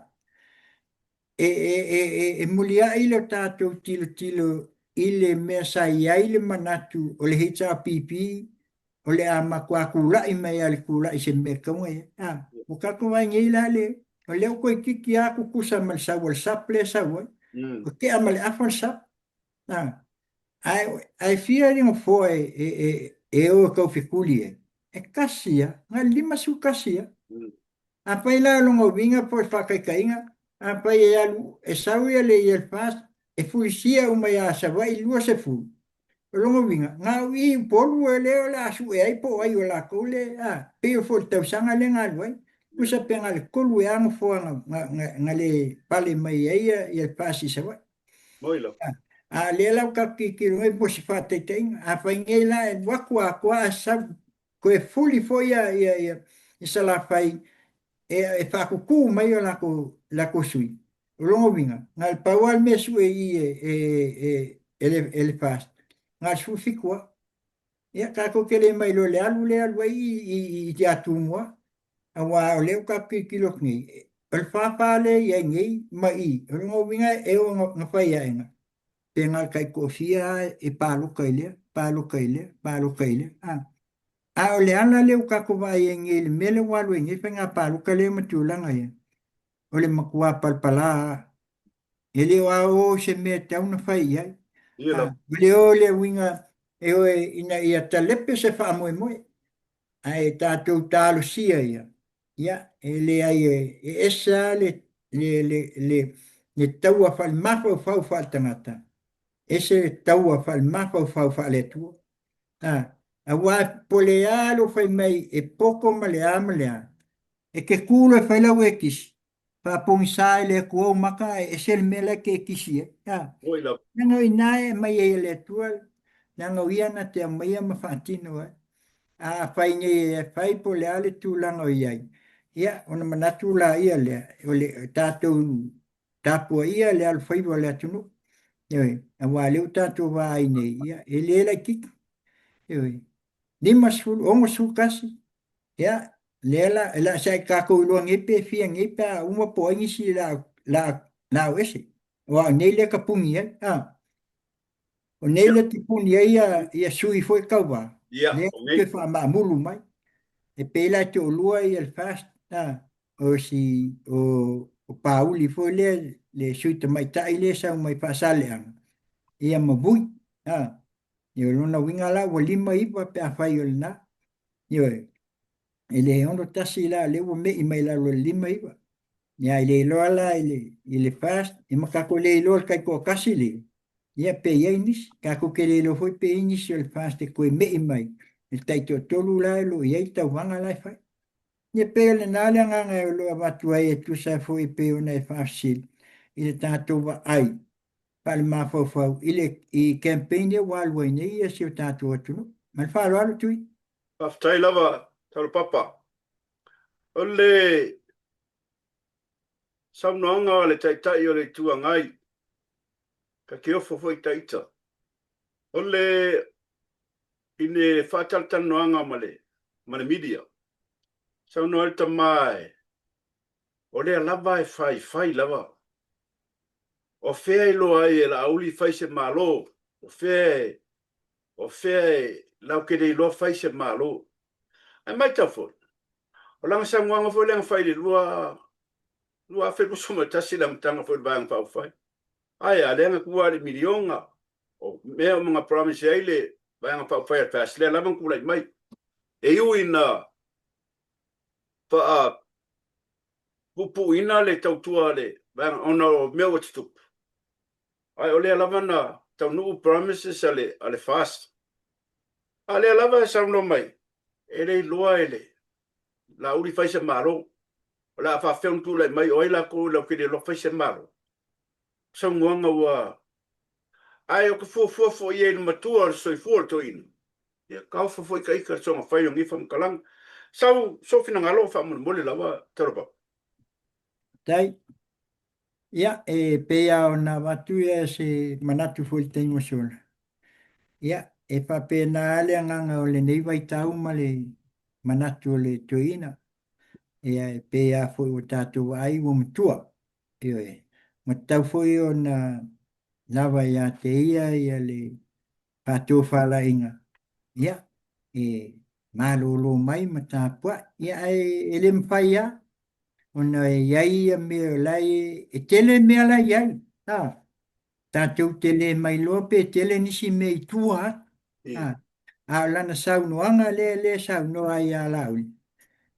e, e, e, e, e muliai le tatou tilotilo i le mea sa i ai le manatu o le HRPP o le a matua kula'i mai lava i le kula'i i se mea e tatau ona i ai. A, ua tatou vaai nei la le, o lea ua toeitiiti lava tutusa ma le sau a le SUPP lea e sau ai. Ua tea ma le afa le SUPP. A, ae, ae fia le nofoa e, e, e, e o e taufetuli ai? E tasi lava, na o le 51 lava. Afai la o lona uiga po o le faataitaiga, afai e alu e sau ia le ia le FAST e fulisia uma ia Savaii 20, o lona uiga, na o i Upolu lea o le a sue ai po o ai o latou le, a, pei o foi le tausaga lea na alu ai, tusa pe na o le tolu ea nofoa na, na, na, na le pale mai ai ia, ia le FAST i Savaii. Moi lava. A, a lea la ua tatou tilotilo nei mo se faataitaiga, afai nei la e alu atu atoa ae sau toe fuli foi ia, ia, ia, ia Salafai e, e faatutū mai o latou, latou sui. O lona uiga, na o le pau lava le mea e sue i i e, e, e, e le, e le FAST, na o le 17 lava. Ia, tatou te le mailoa i le alu lea e alu ai i, i, i, ia Tumua, aua o lea ua tatou tilotilo atu nei, o le fāfā lea e i ai nei ma i, o lona uiga e ono na fai aena, pe na o le taitoafia lava e palota i lea, palota i lea, palota i lea. A, a o le ala lea ua tatou vaai ai nei i le mea lea ua alu ai nei faiga palota lea ma tulaga ia, o le matua palapala lava. E le o ao se mea e tatau ona fai i ai. Ia A, lava. o le o le uiga e o e ina ia talepe se faamoemoe, ae tatou talosia ia, ia, e leai e, e ese lava le, le, le, le, le taua faale-mafaufau faale-tagata, ese le taua faale-mafaufau faale-Atua. A, aua po o le a lou fai mai e poto ma le a ma le a, e te tu loa e fai lau ekisi, faapogisa e le Atua ou maka ae ese le mea la e te ekisi ai. A, Moi lava. leaga o i ina e aumai ai e le Atua, leaga o Ia na te aumaia ma faatino ai. A afai nei e fai po o le a le tulaga o i ai, ia, ona manatu laia lea, o le tatou tapuaia le alofaiva o le atunuu. Ioe, aua o lea ua tatou vaai nei, ia, e le laitiiti. Ioe, 50, 61, ia, lea la, o le a sa'i tatou iloa nei pe fia nei pe a uma po o ai nisi o le a, le a, le a o ese. Aua o nei lea e tapuni ai, a. O nei Ia, lea e tapuni ai ia, ia sui foi tauva, ia, lea o toe nei. faamaamulu mai. E pei la e toalua ia le FAST, a, o si, o, o Pauli foi lea, le sui tamaitai lea e sau mai Faasaleleaga, ia ma Vui, a. Ia o lona uiga la ua 59 pe afai o lena. Ioe, e le 61 la, lea ua me'i mai lalo o le 59. Ia, e le iloa la i le, i le FAST, ia ma tatou le iloa le taitoatasi lea, ia pe i ai nisi. Tatou te le iloa foi pe i ai nisi o le FAST e toe me'i mai i le taitoatolu la o lo o i ai le tauvaga la e fai. Ia pei o lena le agaga o lo o avatu ai e tusa foi e pei ona e faafesili i le tatou vaai faalemafaufau i le i campaign ia ua alu ai nei ia si o tatou atunuu. Ma le faaaloalo Tui. Faafetai lava Taulapapa. O le saunoaga a le Taitai o le Itu Agai, ka te ofo foi ta ita. O le i le faatalatalanoaga ma le ma le media, saunoa ai le tama e o lea lava e faifai lava. O fea e iloa ai e Laauli fai se Malo? O fea e o fea e latou te le iloa fai se Malo? Ae matau foi, o lana saunoaga foi lea na fai i le 2021 i le amataga foi o le Vaega Faaupufai. Ae a lea na tua i le miliona, o mea uma na promise ai le Vaega Faaupufai a le FAST, lea lava na tulai mai. E ui ina faa puupuuina le tautua a le vaega ona o mea ua tutupu, ae o lea lava na taunuu promises a le, a le FAST. A lea lava e saunoa mai, e le iloa e le Laauli fai se Malo. O le a faafefea ona tulai mai, o ai latou latou te le iloa fai se Malo? Saunoaga ua... Ae ou te fuafua foi i ai i le matua o le soifua o le toeaina, ia taofa foi ta ita i le soona fai o nei faamatalaga. Sau sou finagalo faamolemole lava Taulapapa. Faafetai. Ia, e pei lava ona avatu ia se manatu foi i le taimi ua sola. Ia, E faapena lava le agaga o lenei vaitau ma le manatu o le toeaina. Ia, e pei lava foi ua tatou vaai ua matua. Ioe. Ua tatau foi ona lava ia te ia ia le faatofalaiga, ia, e malolo mai ma tapuai. Ia, ae e le mafai lava ona e i ai ia mea o la e, e tele mea la e i ai. A, tatou te le mailoa pe tele nisi mea i tua atu. A, a o lana saunoaga lea lea e saunoa ai ia Laauli,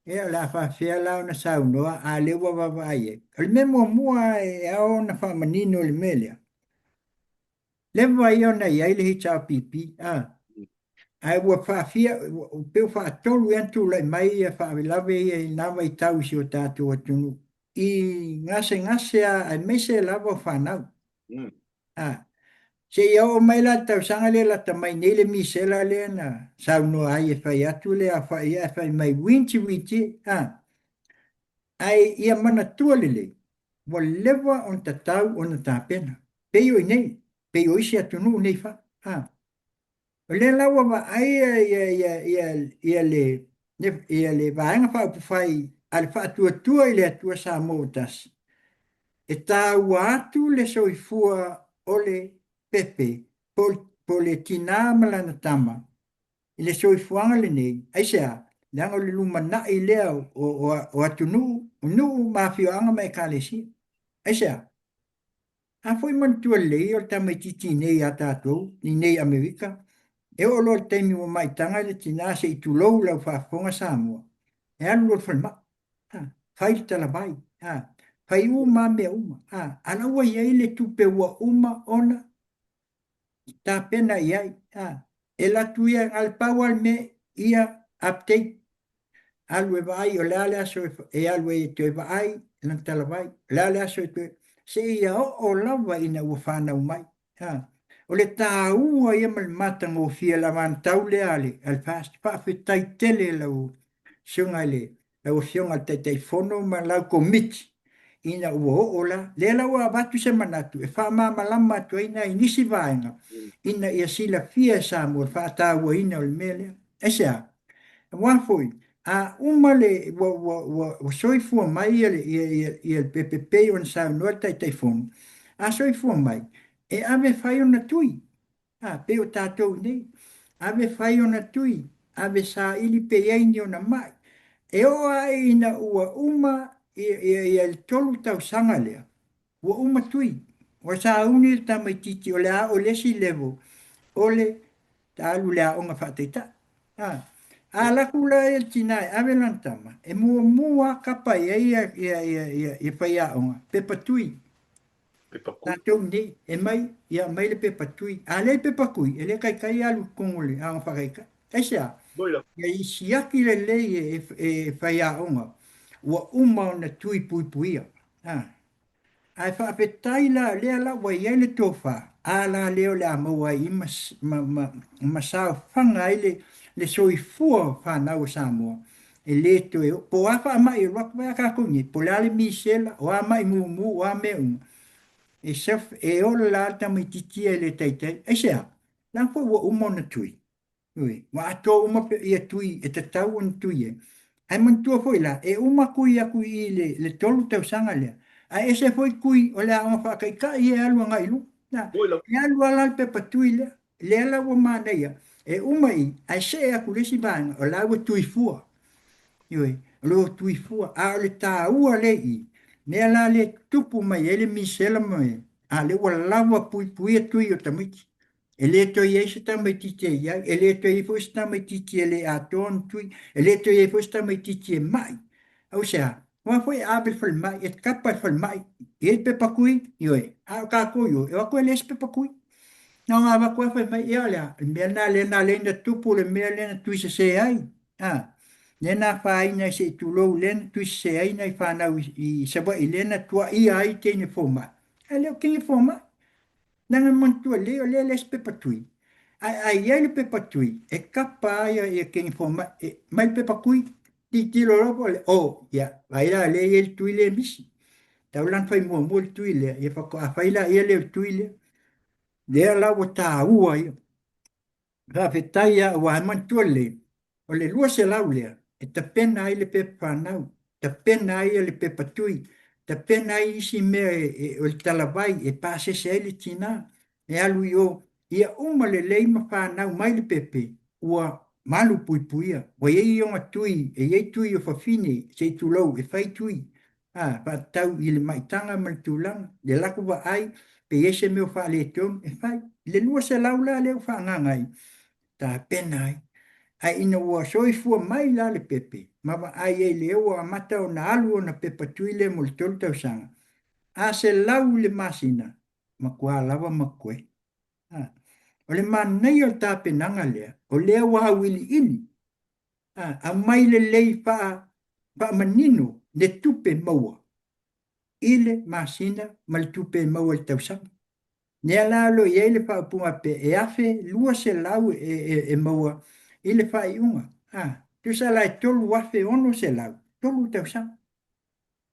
ia o le a faafefea la ona saunoa a lea ua vaavaai i ai. O le mea muamua e ao ona faamanino i le mea lea, leva ia ona i ai le HRPP, a, ae ua faafia, pei ua faatolu ea ona tulai mai ia faalavelave ia i na vaitau i si o tatou atunuu i gasegase lava aemaise lava o fanau. A, seia oo mai la le tausaga lea lata mai nei le misela lea na saunoa ai e fai atu le aofai ae fai mai uinti uinti, a, ae ia manatua lelei, ua leva ona tatau ona tapena. Pei o i nei, pei o isi atunuu nei fa, a. O lea la ua vaai ia le Vaega Faaupufai a le Faatuatua i le Atua Samoa ua Tasi, e taua atu le soifua o le pepe po o le tinā ma lana tama i le soifuaga lenei. Aisea? Leaga o le lumanai lea o atunuu, o nuu ma afioaga ma ekalesia. Aisea? A foi manatua lelei o le tamaitiiti nei a tatou i nei Amerika, e oo loa i le taimi ua maitaga le tina se i tulou lau faafofoga Samoa, e alu loa i le falemai, a, fai le talavai, a, fai uma lava mea uma, a, a la ua i ai le tupe ua uma ona tapena i ai, a, e alu atu ia, na o le pau lava le mea ia update alu e vaai o le a le aso e alu ai e toe vaai lana talavai, o le a le aso e toe... seia oo lava ina ua fanau mai. Ha. O le taua ia ma le matagofie o le anavatau lea a le, a le FAST. Faafetai tele lau susuga i le, lau Afioga i le Taitaifono ma lau Komiti ina ua oo la. Lea la ua avatu se manatu e faamalamalama atu ai nai nisi vaega ina ia silafia e Samoa le faatauaina o le mea lea. Aisea? Aua foi, a uma le, ua, ua, ua, ua soifua mai ia le, ia, ia, ia le pepe pei ona saunoa le Taitaifono, a soifua mai, e ave fai ona tui, a, pei o tatou nei, ave fai ona tui, ave saili pe i ai ni ona mai. E oo ae ina ua uma ia, ia, ia le 3 tausaga lea, ua uma tui, ua sauni le tamaitiiti o le a oo i le isi level o le alu i le aoga faataitai. A, a alu atu la le tina e ave lana tama, e muamua lava kapa i ai ia, ia, ia, ia, ia faiaoga, pepa tui. Pepa kui. Tatou nei, e mai, ia aumai le pepa tui. A leai pepa kui, e le taitai alu i totonu o le aoga faataitai. Aisea? Moi la. Ia i siaki lelei e, e, e faiaoga, ua uma ona tui puipuia. A. Ae faafetai la, lea la ua i ai le tofa, a la lea o le a maua ai i ma, ma, ma, ma saofaga ai le, le soifua o fanau o Samoa, e le toe, po o a faamai e alu atu ai a tatou nei, po o le a le misela, o a mai mumu, o a mea uma, e, self, e ola la le tamaitiiti ia e le taitai. Aisea? Leaga foi ua uma ona tui. Oi, ua atoa uma ia tui e tatau ona tui ai. Ae manatua foi la, e uma kui atu i i le, le 3 tausaga lea, ae ese foi kui o le aoga faataitai ia e alu agai i luga. Na, Moi la. e alu lava la le pepa tui lea, lea la ua manaia, e uma i, ae see atu i le isi vaega, o la ua tui fua. Ioe, o lo o tui fua. A o le taua lea i i, mea la lea e tutupu mai ai le misela ma mea, a lea ua lava puipuia tui o tamaiti. E le toe i ai se tamaitiiti e i ai, e le toe i ai foi se tamaitiiti e le atoa ona tui, e le toe i ai foi se tamaitiiti e ma'i. Aisea? Aua foi e ave i le falemai, e kapa i le falemai, e i ai le pepa kui? Ioe. A o tatou i o, e o atu e leai se pepa kui. Na ona avatu lava fai mai, ia o le a? O le mea lena lea na ala ai ona tupu le mea lea na tuisese ai, a, lea na afaina ai se i tulou, lea na tuisese ai nai fanau i Savaii, lea na tuaia ai teine fomai. Ae le o teine fomai. Leaga e manatua lelei o lea e leai se pepa tui. Ae a i ai le pepa tui, e kapa ai ia teine fomai, e mai le pepa kui, tilotilo loa po o le, oh, ia, vaai la lea e i ai le tui lea e misi. Tau la ona fai muamua le tui lea, ia faatoa fai laia lea o le tui lea. Lea la ua taua ia. Faafetai lava aua e manatua lelei, o le 200 lea e tapena ai le pepa fanau, tapena ai le pepa tui, tapena ai isi mea o le talavai e pasese ai le tina e alu i o, ia uma lelei ma fanau mai le pepe ua malu puipuia. Ua i ai ona tui, e i ai tui o fafine, se i tulou, e fai tui, a, faatatau i le maitaga ma le tulaga, le latou vaai pe i ai se mea o faaletonu, e fai. I le 200 la lea ua faaagaaga ai, tapena ai. Ae ina ua soifua mai la le pepe ma vaai ai lea ua amata ona alu ona pepa tui lea mo le 3 tausaga, a 100 i le masina, matua lava ma koe. A, o le manaia o le tapenaga lea, o lea ua auiliili, a, aumai lelei faamanino le tupe maua i le masina ma le tupe e maua i le tausaga. Lea la o lo o i ai le faaupuga pe e 1200 e maua i le faaiuga. A, tusa la e 3600, 3 tausaga.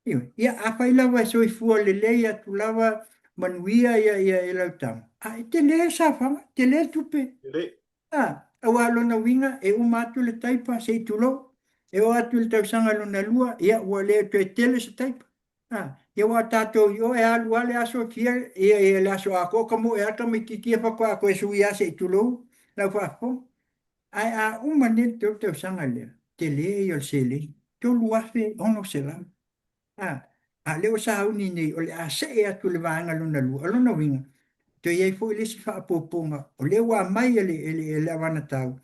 Ioe. Ia, afai lava e soifua lelei atu lava, manuia ia, ia, ia lau tama, a, e tele le saofaga, tele le tupe. Tele. A, aua o lona uiga, e uma atu le taipa, se i tulou, e oo atu i le tausaga lona lua, ia, ua le toe tele se taipa. A, ia aua o tatou i o e alu lava le aso e fia, ia, ia le aso atoa tamoe lava le tamaitiiti ia faatoa toe sui lava se i tulou lau faafofoga. Ae a uma nei le 3 tausaga lea, tele ia o le seleni, 3600. A, a o lea ua sauni nei o le a see atu i le vaega lona lua, o lona uiga, toe i ai foi le isi faaopoopoga, o lea ua aumai e le, e le, e le Avanatau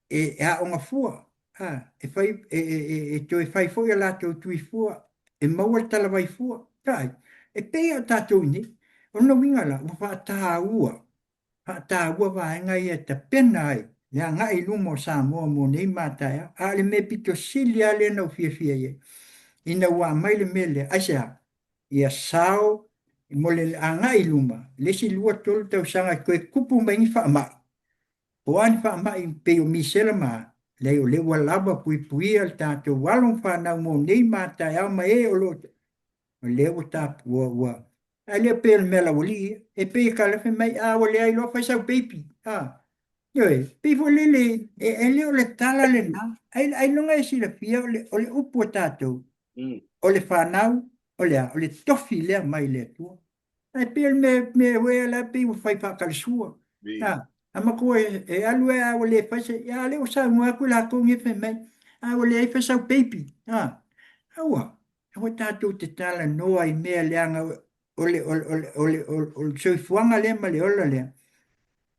e aoga fua, a, e, fai, e, e, e, e toe fai foi a latou tui fua, e maua le talavai fua. Vaai, e pei lava o tatou i nei. O lona uiga la, ua faataua faataua vaega ia e tapena ai le agai i luma o Samoa mo nei ma a taeao. A o le mea pito sili lava lea na ou fiafia i ai, ina ua aumai le mea lea, aisea? Ia sao mo le agai i luma le isi 2, 3 tausaga e toe tupu mai ni faamai, po o a ni faamai pei o misela ma a, leai o lea ua lava puipuia le tatou alo ma fanau mo nei ma a taeao ma e o lo o o lea ua ta, ua, ua, ae le pei o le mea laualii ia. E pei e kalafi mai, a ua leai loa fai sau peipi. A, ioe, pei foi lele, e, e le o le tala lena. Ai, ailoga e silafia o le, o le upu a tatou, o le fanau, o le a, o le tofi lea mai le Atua. Ae pei o le mea, mea ua la pei ua fai faatalesua. A, a matua e, e alu e a ua le fai se, a lea ua saunoa atu latou nei fai mai, a ua leai fai sau peipi. A, aua, Aua tatou te talanoa i mea leaga o le, o le, o le, o le, o le soifuaga lea ma le ola lea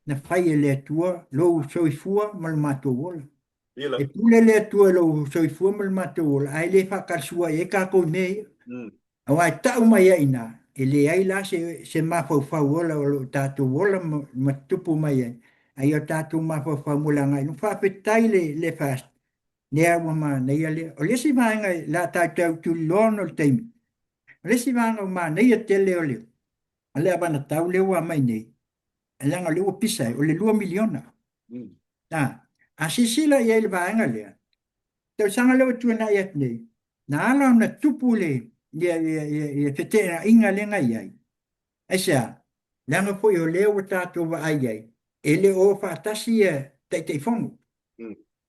na fai e le Atua lou soifua ma lo matou ola. E pule le Atua i lou soifua ma lo matou ola, ae le faatalasua i ai tatou i mea ia. Aua e tau mai ai i ina, e leai la se, se mafaufau ola o lo o tatou ola ma, ma tutupu mai ai, a ia o tatou mafaufau mo le agai i luma. Faafetai le, le FAST lea ua manaia lea. O le isi vaega o le a tatou tuliloa ona o le taimi, o le isi vaega ua manaia tele o le, o le avanatau lea ua aumai nei, leaga o lea ua pisa ai, o le $2 miliona. A, a silasila i ai i le vaega lea, tausaga lea ua tuanai atu nei, na ala ona tupu le, ia, ia, ia, ia feteenaiga lea na i ai, Aisea? Leaga foi o lea ua tatou vaai ai, e le o faatasi ia Taitaifono.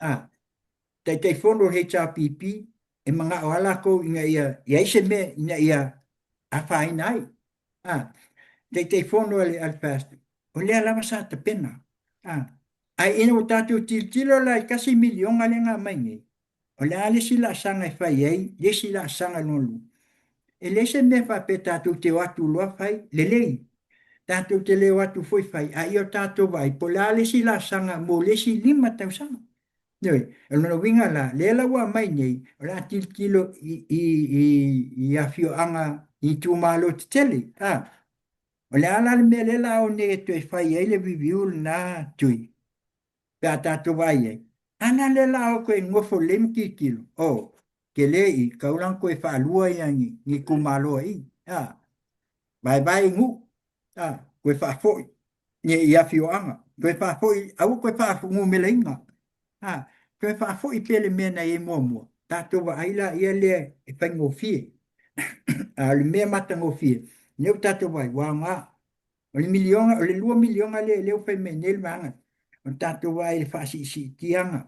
A, Taitaifono o le HRPP, e manao lava latou ina ia i ai se mea ina ia afaina ai. A, Taitaifono a le FAST, o lea lava sa tapena. A, ae ina ua tatou tilotilo la i $1 miliona lea na aumai nei, O le a le isi laasaga e fai ai le isi laasaga lona lua? E leai se mea faapea tatou te o atu loa fai, lelei. Tatou te le o atu foi fai, a ia o tatou vaai po o le a le isi laasaga mo le isi 5 tausaga. Ioe, o lona uiga la, lea la ua aumai nei, o le a tilotilo i, i, i, i afioaga i itumalo tetele. A, o le a la le mea lea la o nei e toe fai ai le review lena tui? pe a tatou vaai ai, ana lea la o koe nofo lelei ma tilotilo, oh, tele i, kau la koe faalua ia ni, ni itumalo i, a, vaevae i nuu, a, koe faafoi ni i afioaga, toe faafoi, aua koe faafuafuamelaina, a, toe faafoi pea le mea na i ai muamua, tatou vaai la ia lea e faigofie. A o le mea matagofie, lea ua tatou vaai, ua aoga. O le miliona, o le $2 miliona lea lea ua fai mai nei le vaega. O tatou vaai i le faasiisiitiaga,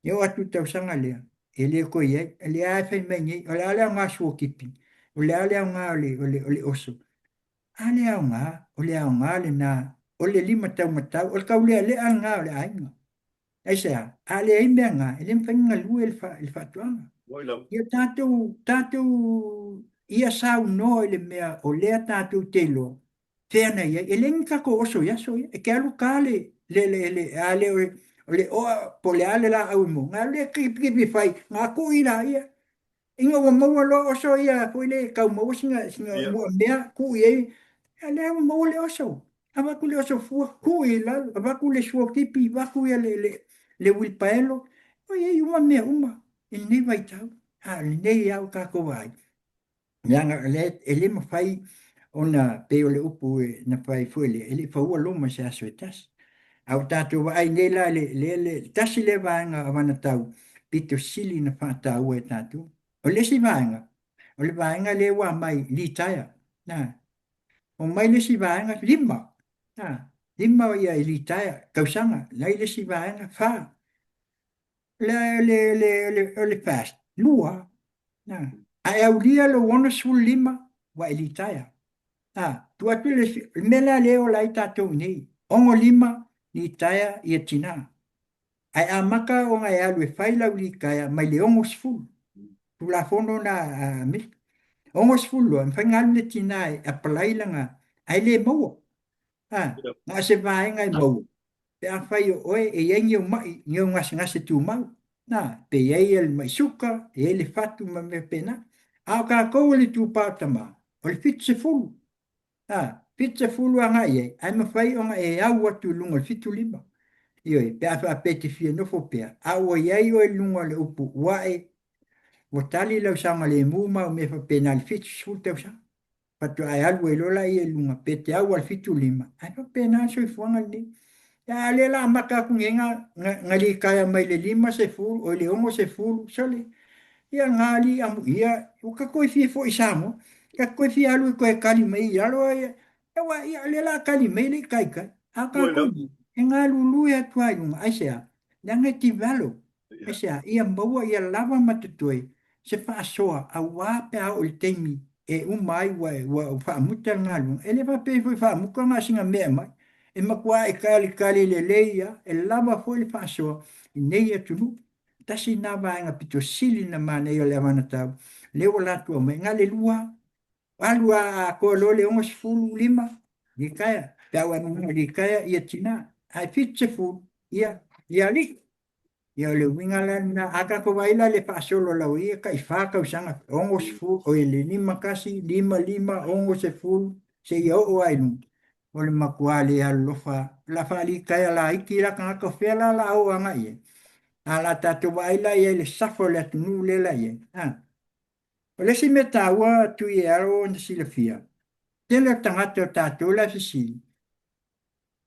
e oo atu i le tausaga lea, e le toe i ai. O lea lava e fai mai nei, o le a le aoga suakipi, o le a le aoga o le, o le, o le oso. A le aoga, o le aoga lena, o le limataumatau, o le taulealea lena o le aiga. Aisea? A leai mea na, e le mafai ona galue le faatoaga. Ia tatou, tatou ia saunoa i le mea o lea tatou te iloa, fea na i ai. E leai ni tatou oso i aso ia. E te alu ta le, le, le, le, a le o le, o le oa po o le a le laau e maua, na alu lea kipikipi fai, na tui laia. Ina ua maua loa oso ia foi le tau maua sina, sina yeah. mua mea, tuu i ai, a lea ua maua le oso. Avatu le oso fua, tuu i lalo, avatu le suakipi, avatu ia le, le, le uilipaelo. O i ai uma mea uma i lenei vaitau. A o lenei au tatou vaai. Leaga o lea e le mafai ona pei o le upu e na fai foi lea, e le i faua Roma i se aso e tasi. A ua tatou vaai nei la i le, le, le tasi lea vaega avanatau pito sili na faataua e tatou. O le isi vaega, o le vaega lea ua aumai litaea. Na, omai le isi vaega, lima. Na, lima ia i litaea, tausaga. Lai le isi vaega, fa. Le, le, le, le, o le fast, lua. Na, a e aulia lou 65, ua e litaea. A, tuu atu le isi, le mea lea lea e ola ai tatou i nei, 65 litaea ia tina. Ae amata ona e alu e fai lau litaea mai le 60. Tulafono na a Amerika. 60 loa, e mafai ona alu le tina e apply lana, ae le maua. A, na o se vaega e maua, pe afai o oe e i ai ni ou ma'i, ni ou gasegase tumau. Na, pe i ai le ma'i suka, e i ai le fatu ma mea faapena. A o tatou o le itupa o tama, o le 70. A, 70 agai i ai, ae mafai ona e au atu i luga o le 75. Ioe, pe a faapea e te fia nofo pea, a ua i ai oe i luga o le upu ua e, ua tali lau saogalemu ma au mea faapena i le 70 tausaga. Faatoa e alu ai loa laia i luga, pe te au lava i le 75, ae faapena le soifuaga lenei. A o lea o le a amata atu nei na litaea mai le 50, oi le 60, sole, ia na alii amuia, ua ta toe fia foi i Samoa, ta toe fia alu e toe kali mai i lalo, ia, aua, ia, o lea o le a kali mai le taitai. A o tatou nei, e galulue atu lava i luga, aisea? Leaga e develop. Aisea? Ia maua ia lava ma totoe se faasoa aua pe a oo i le taimi e uma ai ua, ua faamuta le galuega. E le faapea foi faamuta na o sina mea e aumai. E matua e talikali lelei lava, e lava foi le faasoa i nei atunuu. Tasi lena vaega pito sili ona manaia o le avanatau, lea ua latou aumai, na o le lua alu a atoa loa le 65, litaea, pe a ua litaea ia tina, ae 70, ia, ia alii. Ia o le uiga la lena, a tatou vaai la i le faasolo laua ia tai fa tausaga, 60, oi le 51, 55, 60, seia oo lava i luga, o le matua le alolofa, o le a faalitaea laiti la tagata, o fea la o le a oo agai i ai? A o le a tatou vaai la i ai i le safa o le atunuu lea la i ai, a. O le isi mea taua Tui e ao ona silafia, tele o tagata o tatou la e fesili,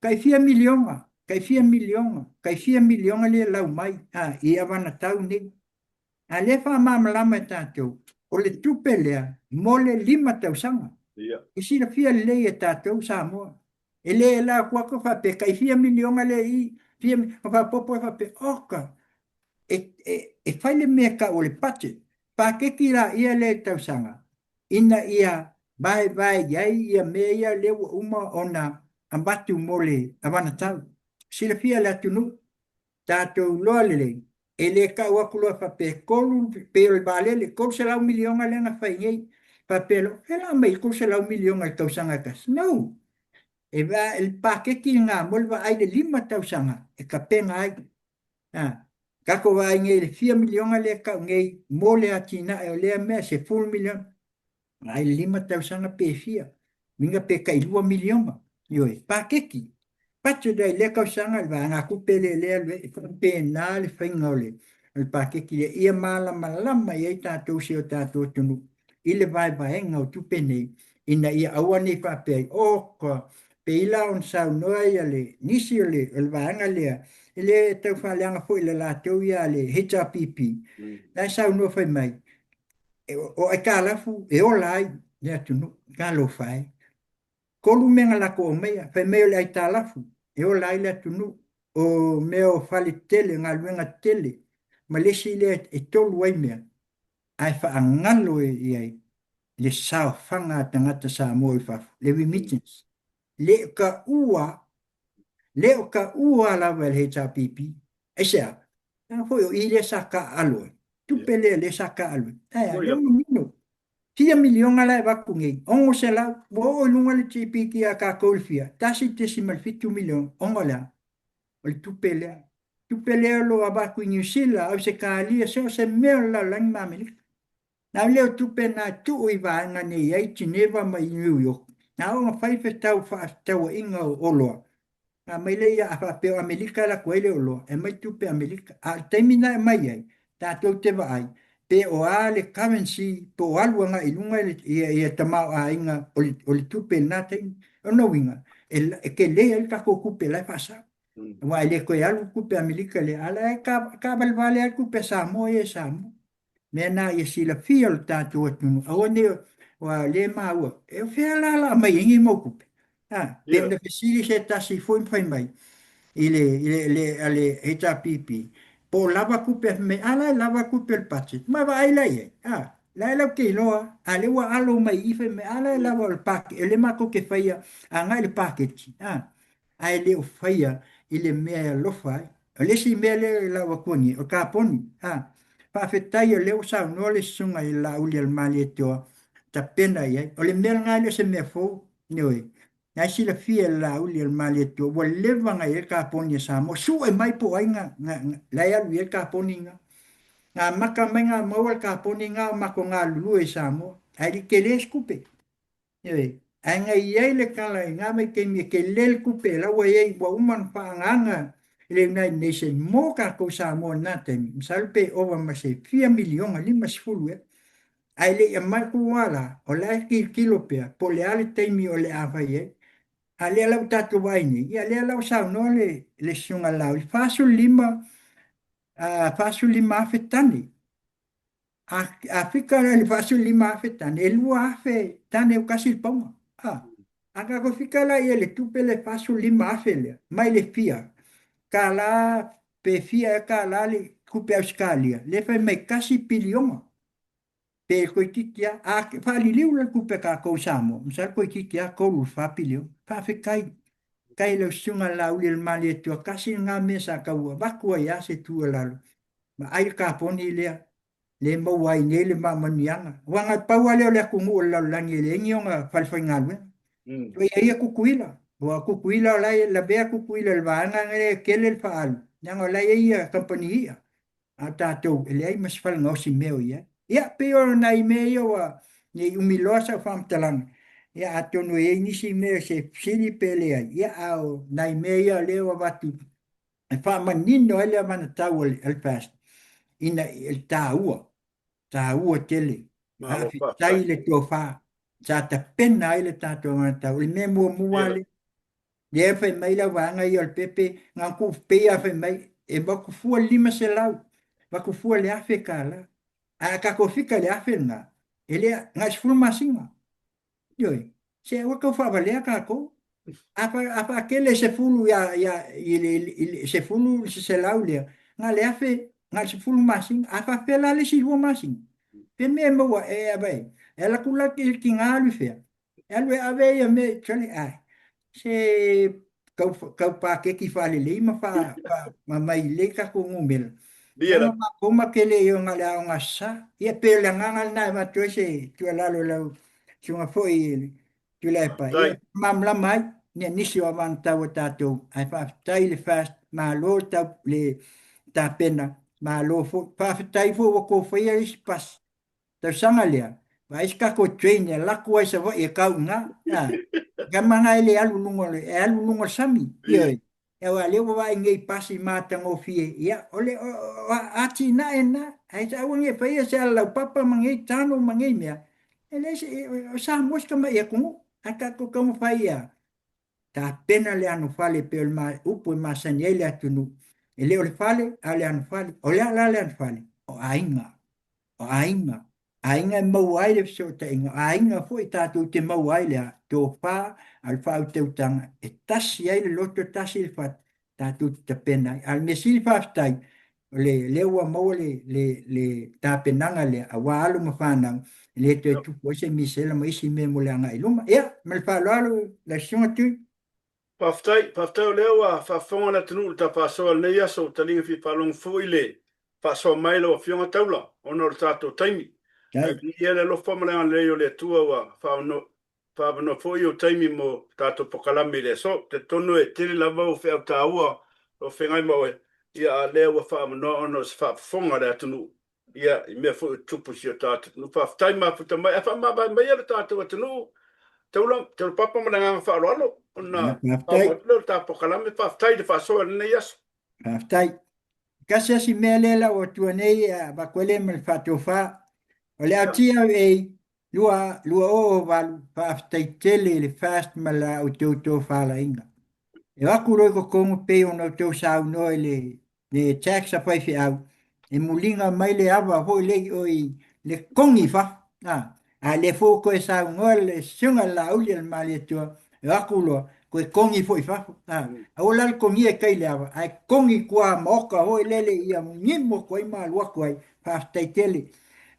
Tai fia miliona, tai fia miliona, tai fia miliona lea e lau mai a, i avanatau nei. A lea e faamalamalama e tatou, o le tupe lea mo le lima tausaga. Yeah. E silafia lelei e tatou Samoa. E le la atu atu faapea tai fia miliona lea i, fia, ma faaopoopo ai faapea, oka, e, e, e fai le mea e tau o le budget. Paketi laia lea i tausaga, ina ia vaevae i ai ia mea ia lea ua uma ona avatu mo le avanatau. Silafia e le atunuu, tatou iloa lelei, e le tau atu loa faapea e tolu, pei o le vaalele, $300 miliona lea na fai nei, faapea loa, o fea la aumai ai le $300 miliona i le tausaga e tasi? No! E le paketi lena mo le vaai i le lima tausaga e tapena ai. A, tatou vaai nei i le fia miliona lea e tau nei mo le atinae o lea mea, 10 miliona, Ai le lima tausaga pe fia, uiga pe tai lua miliona. Ioe, paketi. Budget ai lea tausaga le vaegatupe lea lea alu ai, e faapena le faiga o le, o le paketi lea, ia malamalama i ai tatou si o tatou atunuu i le vaevaega o tupe nei, ina ia aua ne i faapea ai, oka, pei la ona saunoa ia le nisi o le, o le vaega lea, e le tau faaleaga foi i le latou ia le HRPP, la e saunoa fai mai, o aitalafu e ola ai le atunuu, talofa e. Tolu mea na latou aumaia, fai mai o le aitalafu e ola ai le atunuu, O mea o fale tele, galuega tele, ma le isi lea e tolu ai mea, ae faagalo i ai le saofaga a tagata Samoa i fafo, le remittance. Le o taua, le o taua lava e le HRPP. Aisea? Leaga foi o i lea sa taaalo ai. Tupe lea lea sa taaalo ai. Ae a, lea ua manino. Fia miliona la e avatu nei, 600, ua oo i luga le GDP a tatou i le fia? 1.7 miliona, ona o le a? O le tupe lea. Tupe lea o lo o avatu i Niu Sila, Ausetalia, so o se mea o le lalolagi ma Amerika. Na o lea o tupe na tuu i vaega nei ai Geneva ma i New York, na oo na fai fetau faafetauaiga o oloa, na aumai lea ia a faapea o Amerika e alu atu ai le oloa, e aumai tupe Amerika. A o le taimi na e aumai ai, tatou te vaai pe o a le currency po o alu agai i luga ia, ia tamaoaiga o le, o le tupe i lena taimi. O lona uiga, e, e tele ai le tatou tupe la e faasao. Aua e le toe alu tupe Amerika lea, a o la e taavalevale lava le tupe a Samoa ia i Samoa. Mea na ia silafia o le tatou atunuu, aua ne aua o lea e maua, e o fea la la aumai ai nei mau tupe? A, pe ona fesili se tasi foi ma fai mai i le, i le, le, a le HRPP, po o lava tupe, fai mai, a la e lava tupe o le budget. Ma vaai la i ai, a, la e latou te iloa, a lea ua alo mai i i, fai mai, a la e lava o le paketi, o lea matou te faia agai i le paketi, a, ae le o faia i le mea e alofa ai. O le isi mea lea e lau atu nei, o kaponi. A, faafetai o lea ua saunoa le susuga i le Laauli a le Malietoa, tapena i ai. O le mea lena e le o se mea fou, ioe. Na e silafia e le Laauli a le Malietoa, ua leva ona i ai le kaponi a Samoa. Sue mai po o ai na, na, na, la e alu i ai le kaponi na. Na amata mai na maua le kaponi na o matou galulue i Samoa. Ae le i tele se tupe. Ioe, ae na i ai le tala i na vaitaimi e tele le tupe la ua i ai, ua uma ona faaagaaga i le United Nation mo tatou Samoa i lena taimi, masalo pe ova ma se fia miliona, 50 ea. Ae le i aumai atu lava la, o la e tilotilo pea po o le a le taimi o le a fai ai. A lea la ua tatou vaai nei, ia lea la ua saunoa le, le Susuga Laauli, 45, 45,000 tane. A fika la i le 45,000 tane, e 2,000 tane o tasi le pauga. A, a tatou fika la i ai le tupe le 45,000 lea, mai le fia kālā pe fia ea kālā le tupe Ausetalia, lea fai mai tasi piliona. Pe toeitiiti lava, a faaliliu la le tupe a tatou i Samoa, masalo toeitiiti lava 3 i le 4 piliona. Faafetai, faafetai i lau Susuga Laauli o le Malietoa, tasi lena mea sa tau avatu ai lava se tuualalo, Vaai le kaponi lea, lea e maua ai nei le maamanuiaga. Aua na pau lava lea o le atunuu o le lalolagi e leai ni ona falefaigaluega. E i ai ia Tutuila, aua o Tutuila o la e lavea Tutuila i le vaega lea e tele le faaalu, leaga o la e i ai ia kamupani i'a. A o tatou e leai ma se fale gaosi mea o i ai. Ia, pei o nai mea ia ua ne i umi loa sau faamatalaga, ia atonu e i ai nisi mea se fesili pe leai, ia a o nai mea ia lea ua avatu e faamanino ai le anavatau a le FAST ina ia le taua, taua tele. Faafetai i le tofa sa tapena ai le tatou anavatau. O le mea muamua lea, lea fai mai le vaega ia o le pepe, na ona tuu pei lava fai mai, e avatu fua le 500, avatu fua le $1,000. Ae a tatou fika i le $1,000 lena, e le, na o le 10 masina. Ioe, se aua tau faavalea tatou. A, fa, a faatele 10 ia, ia, i le, i le 10 i le 100 lea, na le afe, na le 10 masina. A faapefea la le isi 2 masina? Pe mea e maua e ave ai. E alu atu la i le tiga alu i fea? E alu e ave ia mea, sole, ai. Se tau, tau paketi faalelei ma fa, fa, ma mai lelei tatou numera. Leaga matou ma te le i o na le aoga sa. Ia pei o le agaga lena e avatu ai se tuualalo i lau susuga foi i le Tuilaepa. Ia malamalama ai ia nisi o avanatau a tatou, ae faafetai i le FAST, malo tau le tapena, malo foi. Faafetai foi ua outou faia isi pasi tausaga lea, vaai se tatou train e alu atu ai i Savaii e tau i ina. A, tama lena e le alu i luga o le, e alu i luga o le sami. Ioe. Aua o lea ua vaai nei i pasi matagofie, ia, o le o, o, atinae lena. Ae aua ne i faia se alalaupapa ma nei tano ma nei mea. E leai se, o Samoa si tamai atunuu. Ae tatou taumafai ia tapena le anofale e pei o le upu e masani ai le atunuu. E le o le fale, a o le anofale. O le a la le anofale? O aiga. O aiga. Aiga e maua ai le fesootaiga, o aiga foi tatou te maua ai le tofa a le faautautaga e tasi ai le loto, tasi le fatu. tatou te tapena ai. A o le mea sili faafetai, o le lea ua maua le, le, le tapenaga lea, aua alo ma fanau, e le toe tupu ai se misela ma isi mea mo le agai i luma. Ia, ma le faaaloalo lau Susuga Tui. Faafetai, faafetai o lea ua faafofoga le atunuu i le ta faasoa i lenei aso, ua taliga fia faalogo foi le faasoa mai lau Afioga Taula ona o le tatou taimi. Ae viia le alofa ma le agalelei o le Atua ua faaavanoa foi ou taimi mo tatou polokalame i le aso. Ou te talitonu e tele lava ou feau taua o lo o feagai ma oe, ia a o lea ua faaavanoa ona o se faafofoga a le atunuu ia i mea foi o tutupu i si o tatou atunuu. Faafetai mafuta mai ae faamavae maia lo tatou atunuu. Taula, Taulapapa ma le agaga faaaloalo ona Faafetai. faauma atu lea o le ta polokalame. Faafetai i le faasoa i lenei aso. Faafetai. Tasi asi mea lea lau atua nei e avatu ai lea ma le faatofa. O le LTRA 2008, faafetai tele i le FAST ma la outou tofalaiga. E o atu loa i totonu pei ona outou saunoa i le, le tax a faifeau, e muliga mai le ava foi lea i o i le kogi i fafo. A, a lea foi ua toe saunoa le Susuga i le Laauli a le Malietoa, e o atu loa, toe kogi foi i fafo. A, aua la le kogia e tai i le ava, ae kogi i tua maota foi lele ia gimo atu ai ma alu atu ai. Faafetai tele.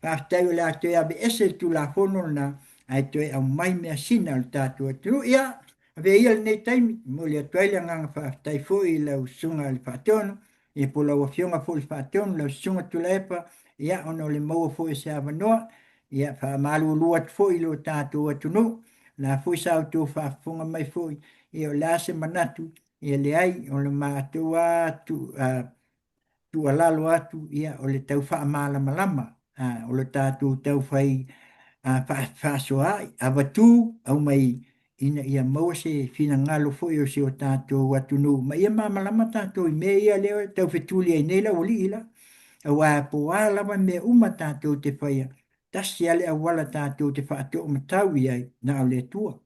Faafetai o le a toe aveese le Tulafono lena ae toe aumai measina a le tatou atunuu. Ia, avea ia lenei taimi e momoli atu ai le agaga faafetai foi i lau Susuga i le Faatonu, ia po o lau Afioga foi i le Faatonu, lau Susuga Tuilaepa, ia, ona o le maua foi o se avanoa. Ia, faamalulu atu foi i lo tatou atunuu, o le a foi sa outou faafofoga mai foi, ia o le a se manatu, ia leai, o le matou lava tuualalo atu, ia, o le tau faamalamalama, o le tatou tau fai fefaasoaai, avatu, aumai ina ia maua se finagalo foi o si o tatou atunuu, ma ia malamalama tatou i mea ia lea e tau fetuli ai nei le aualii la. Aua po o a lava mea uma tatou te faia, tasi lava le auala tatou te faatoomatau i ai, na o le Atua.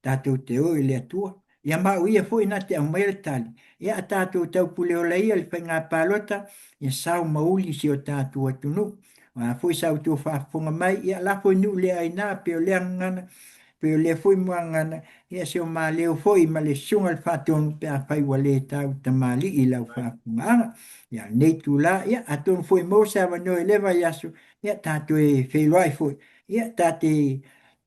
Tatou te o i le Atua. Ia ma o Ia foi na te aumaia le tali, ia a tatou taupuleola ia i le faiga palota, ia sao ma uli si o tatou atunuu. O a foi sa outou faafofoga mai, ia lafo i nuu le aina, pei o lea gagana, pei o lea foi muagagana, ia si o ma leo foi ma le Susuga i le Faatonu pe afai ua le tau tamalii i lau faafofogaaga. Ia, lenei itula, ia, atonu foi e maua se avanoa i lea vaiaso, ia, tatou e feiloai foi, ia, ta te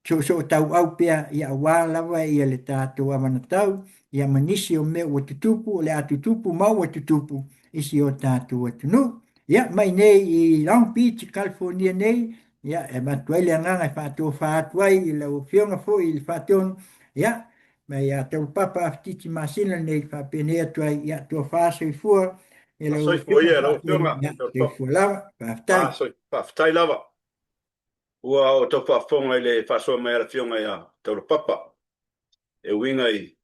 soosootauau pea, ia, aua lava ia le tatou avanatau, ia, ma nisi o mea ua tutupu, o le a tutupu ma ua tutupu i si o tatou atunuu. Ia, mai nei i Long Beach, California nei, ia, e avatu ai le agaga e faatofa atu ai i lau Afioga foi i le Faatonu, ia, mai ia Taulapapa Afititi Masina lenei, faapenei atu ai, ia, tofa soifua i lau Soifua Afioga i ia le lau Faatonu, Afioga ia, Taulapapa. soifua lava, faafetai. Faafetai lava. Ua outou faafofoga i le faasoa mai a le Afioga ia Taulapapa e uiga i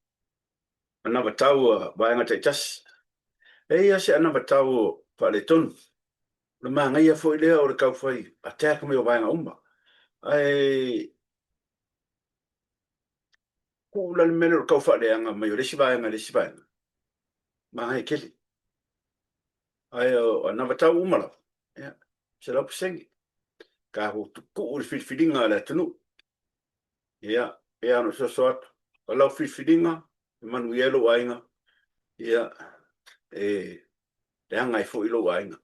anavatau a vaega taitasi. E i ai se anavatau o faaletonu. O le manaia foi lea o le tau fai attack mai o vaega uma. Ae tuu la le mea lea o le tau faaleaga mai o le isi vaega i le isi vaega. Manaia tele. Ae o anavatau uma lava, ia, 100%. Tatou tuu i le filifiliga a le atunuu. Ia, e pei lava ona ou soso atu, o lau filifiliga e manuia ai lou aiga, ia, e leaga ai foi lou aiga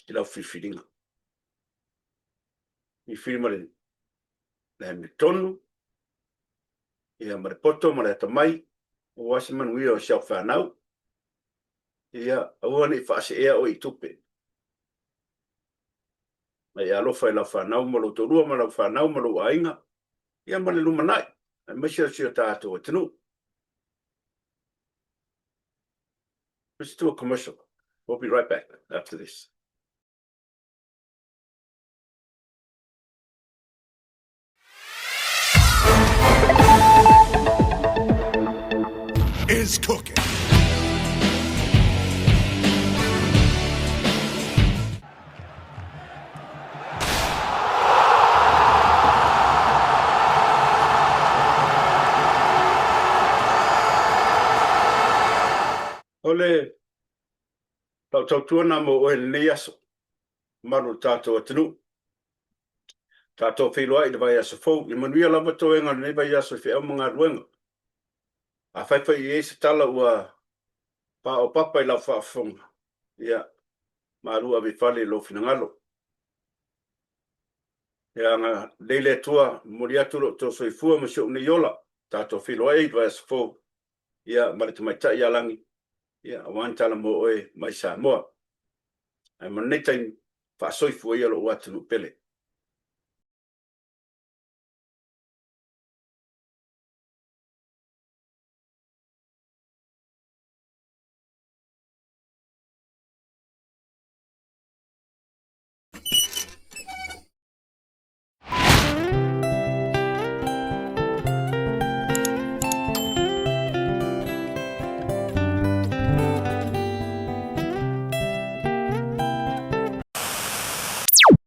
i lau filifiliga. Filifili ma le le amiotonu, ia ma le poto ma le atamai, aua se manuia o si au fanau. Ia, aua ne i faaseea oe i tupe. Ma e alofa i lau fanau ma lou toalua ma lau fanau ma lou aiga, ia ma le lumanai, aemaise o si o tatou atunuu. Let's do a commercial. We'll be right back after this. Is cooking. O le lau tautua na mo oe i lenei aso, mamalu o le tatou atunuu. Tatou feiloai i le vaiaso fou. Ia manuia lava toega o lenei vaiaso i feau ma galuega. Afai foi e i ai se tala ua Paopapa i lau faafofoga, ia, malu ave i fale i lou finagalo. Ia agalelei le Atua, momoli atu lo outou soifua ma si ou nei ola, tatou feiloai ai i le vaiaso fou, ia, ma le tamaitai ia Lagi, ia, aua ni tala mo oe mai Samoa. Ae mo lenei taimi, faasoifua ia lou atunuu pele.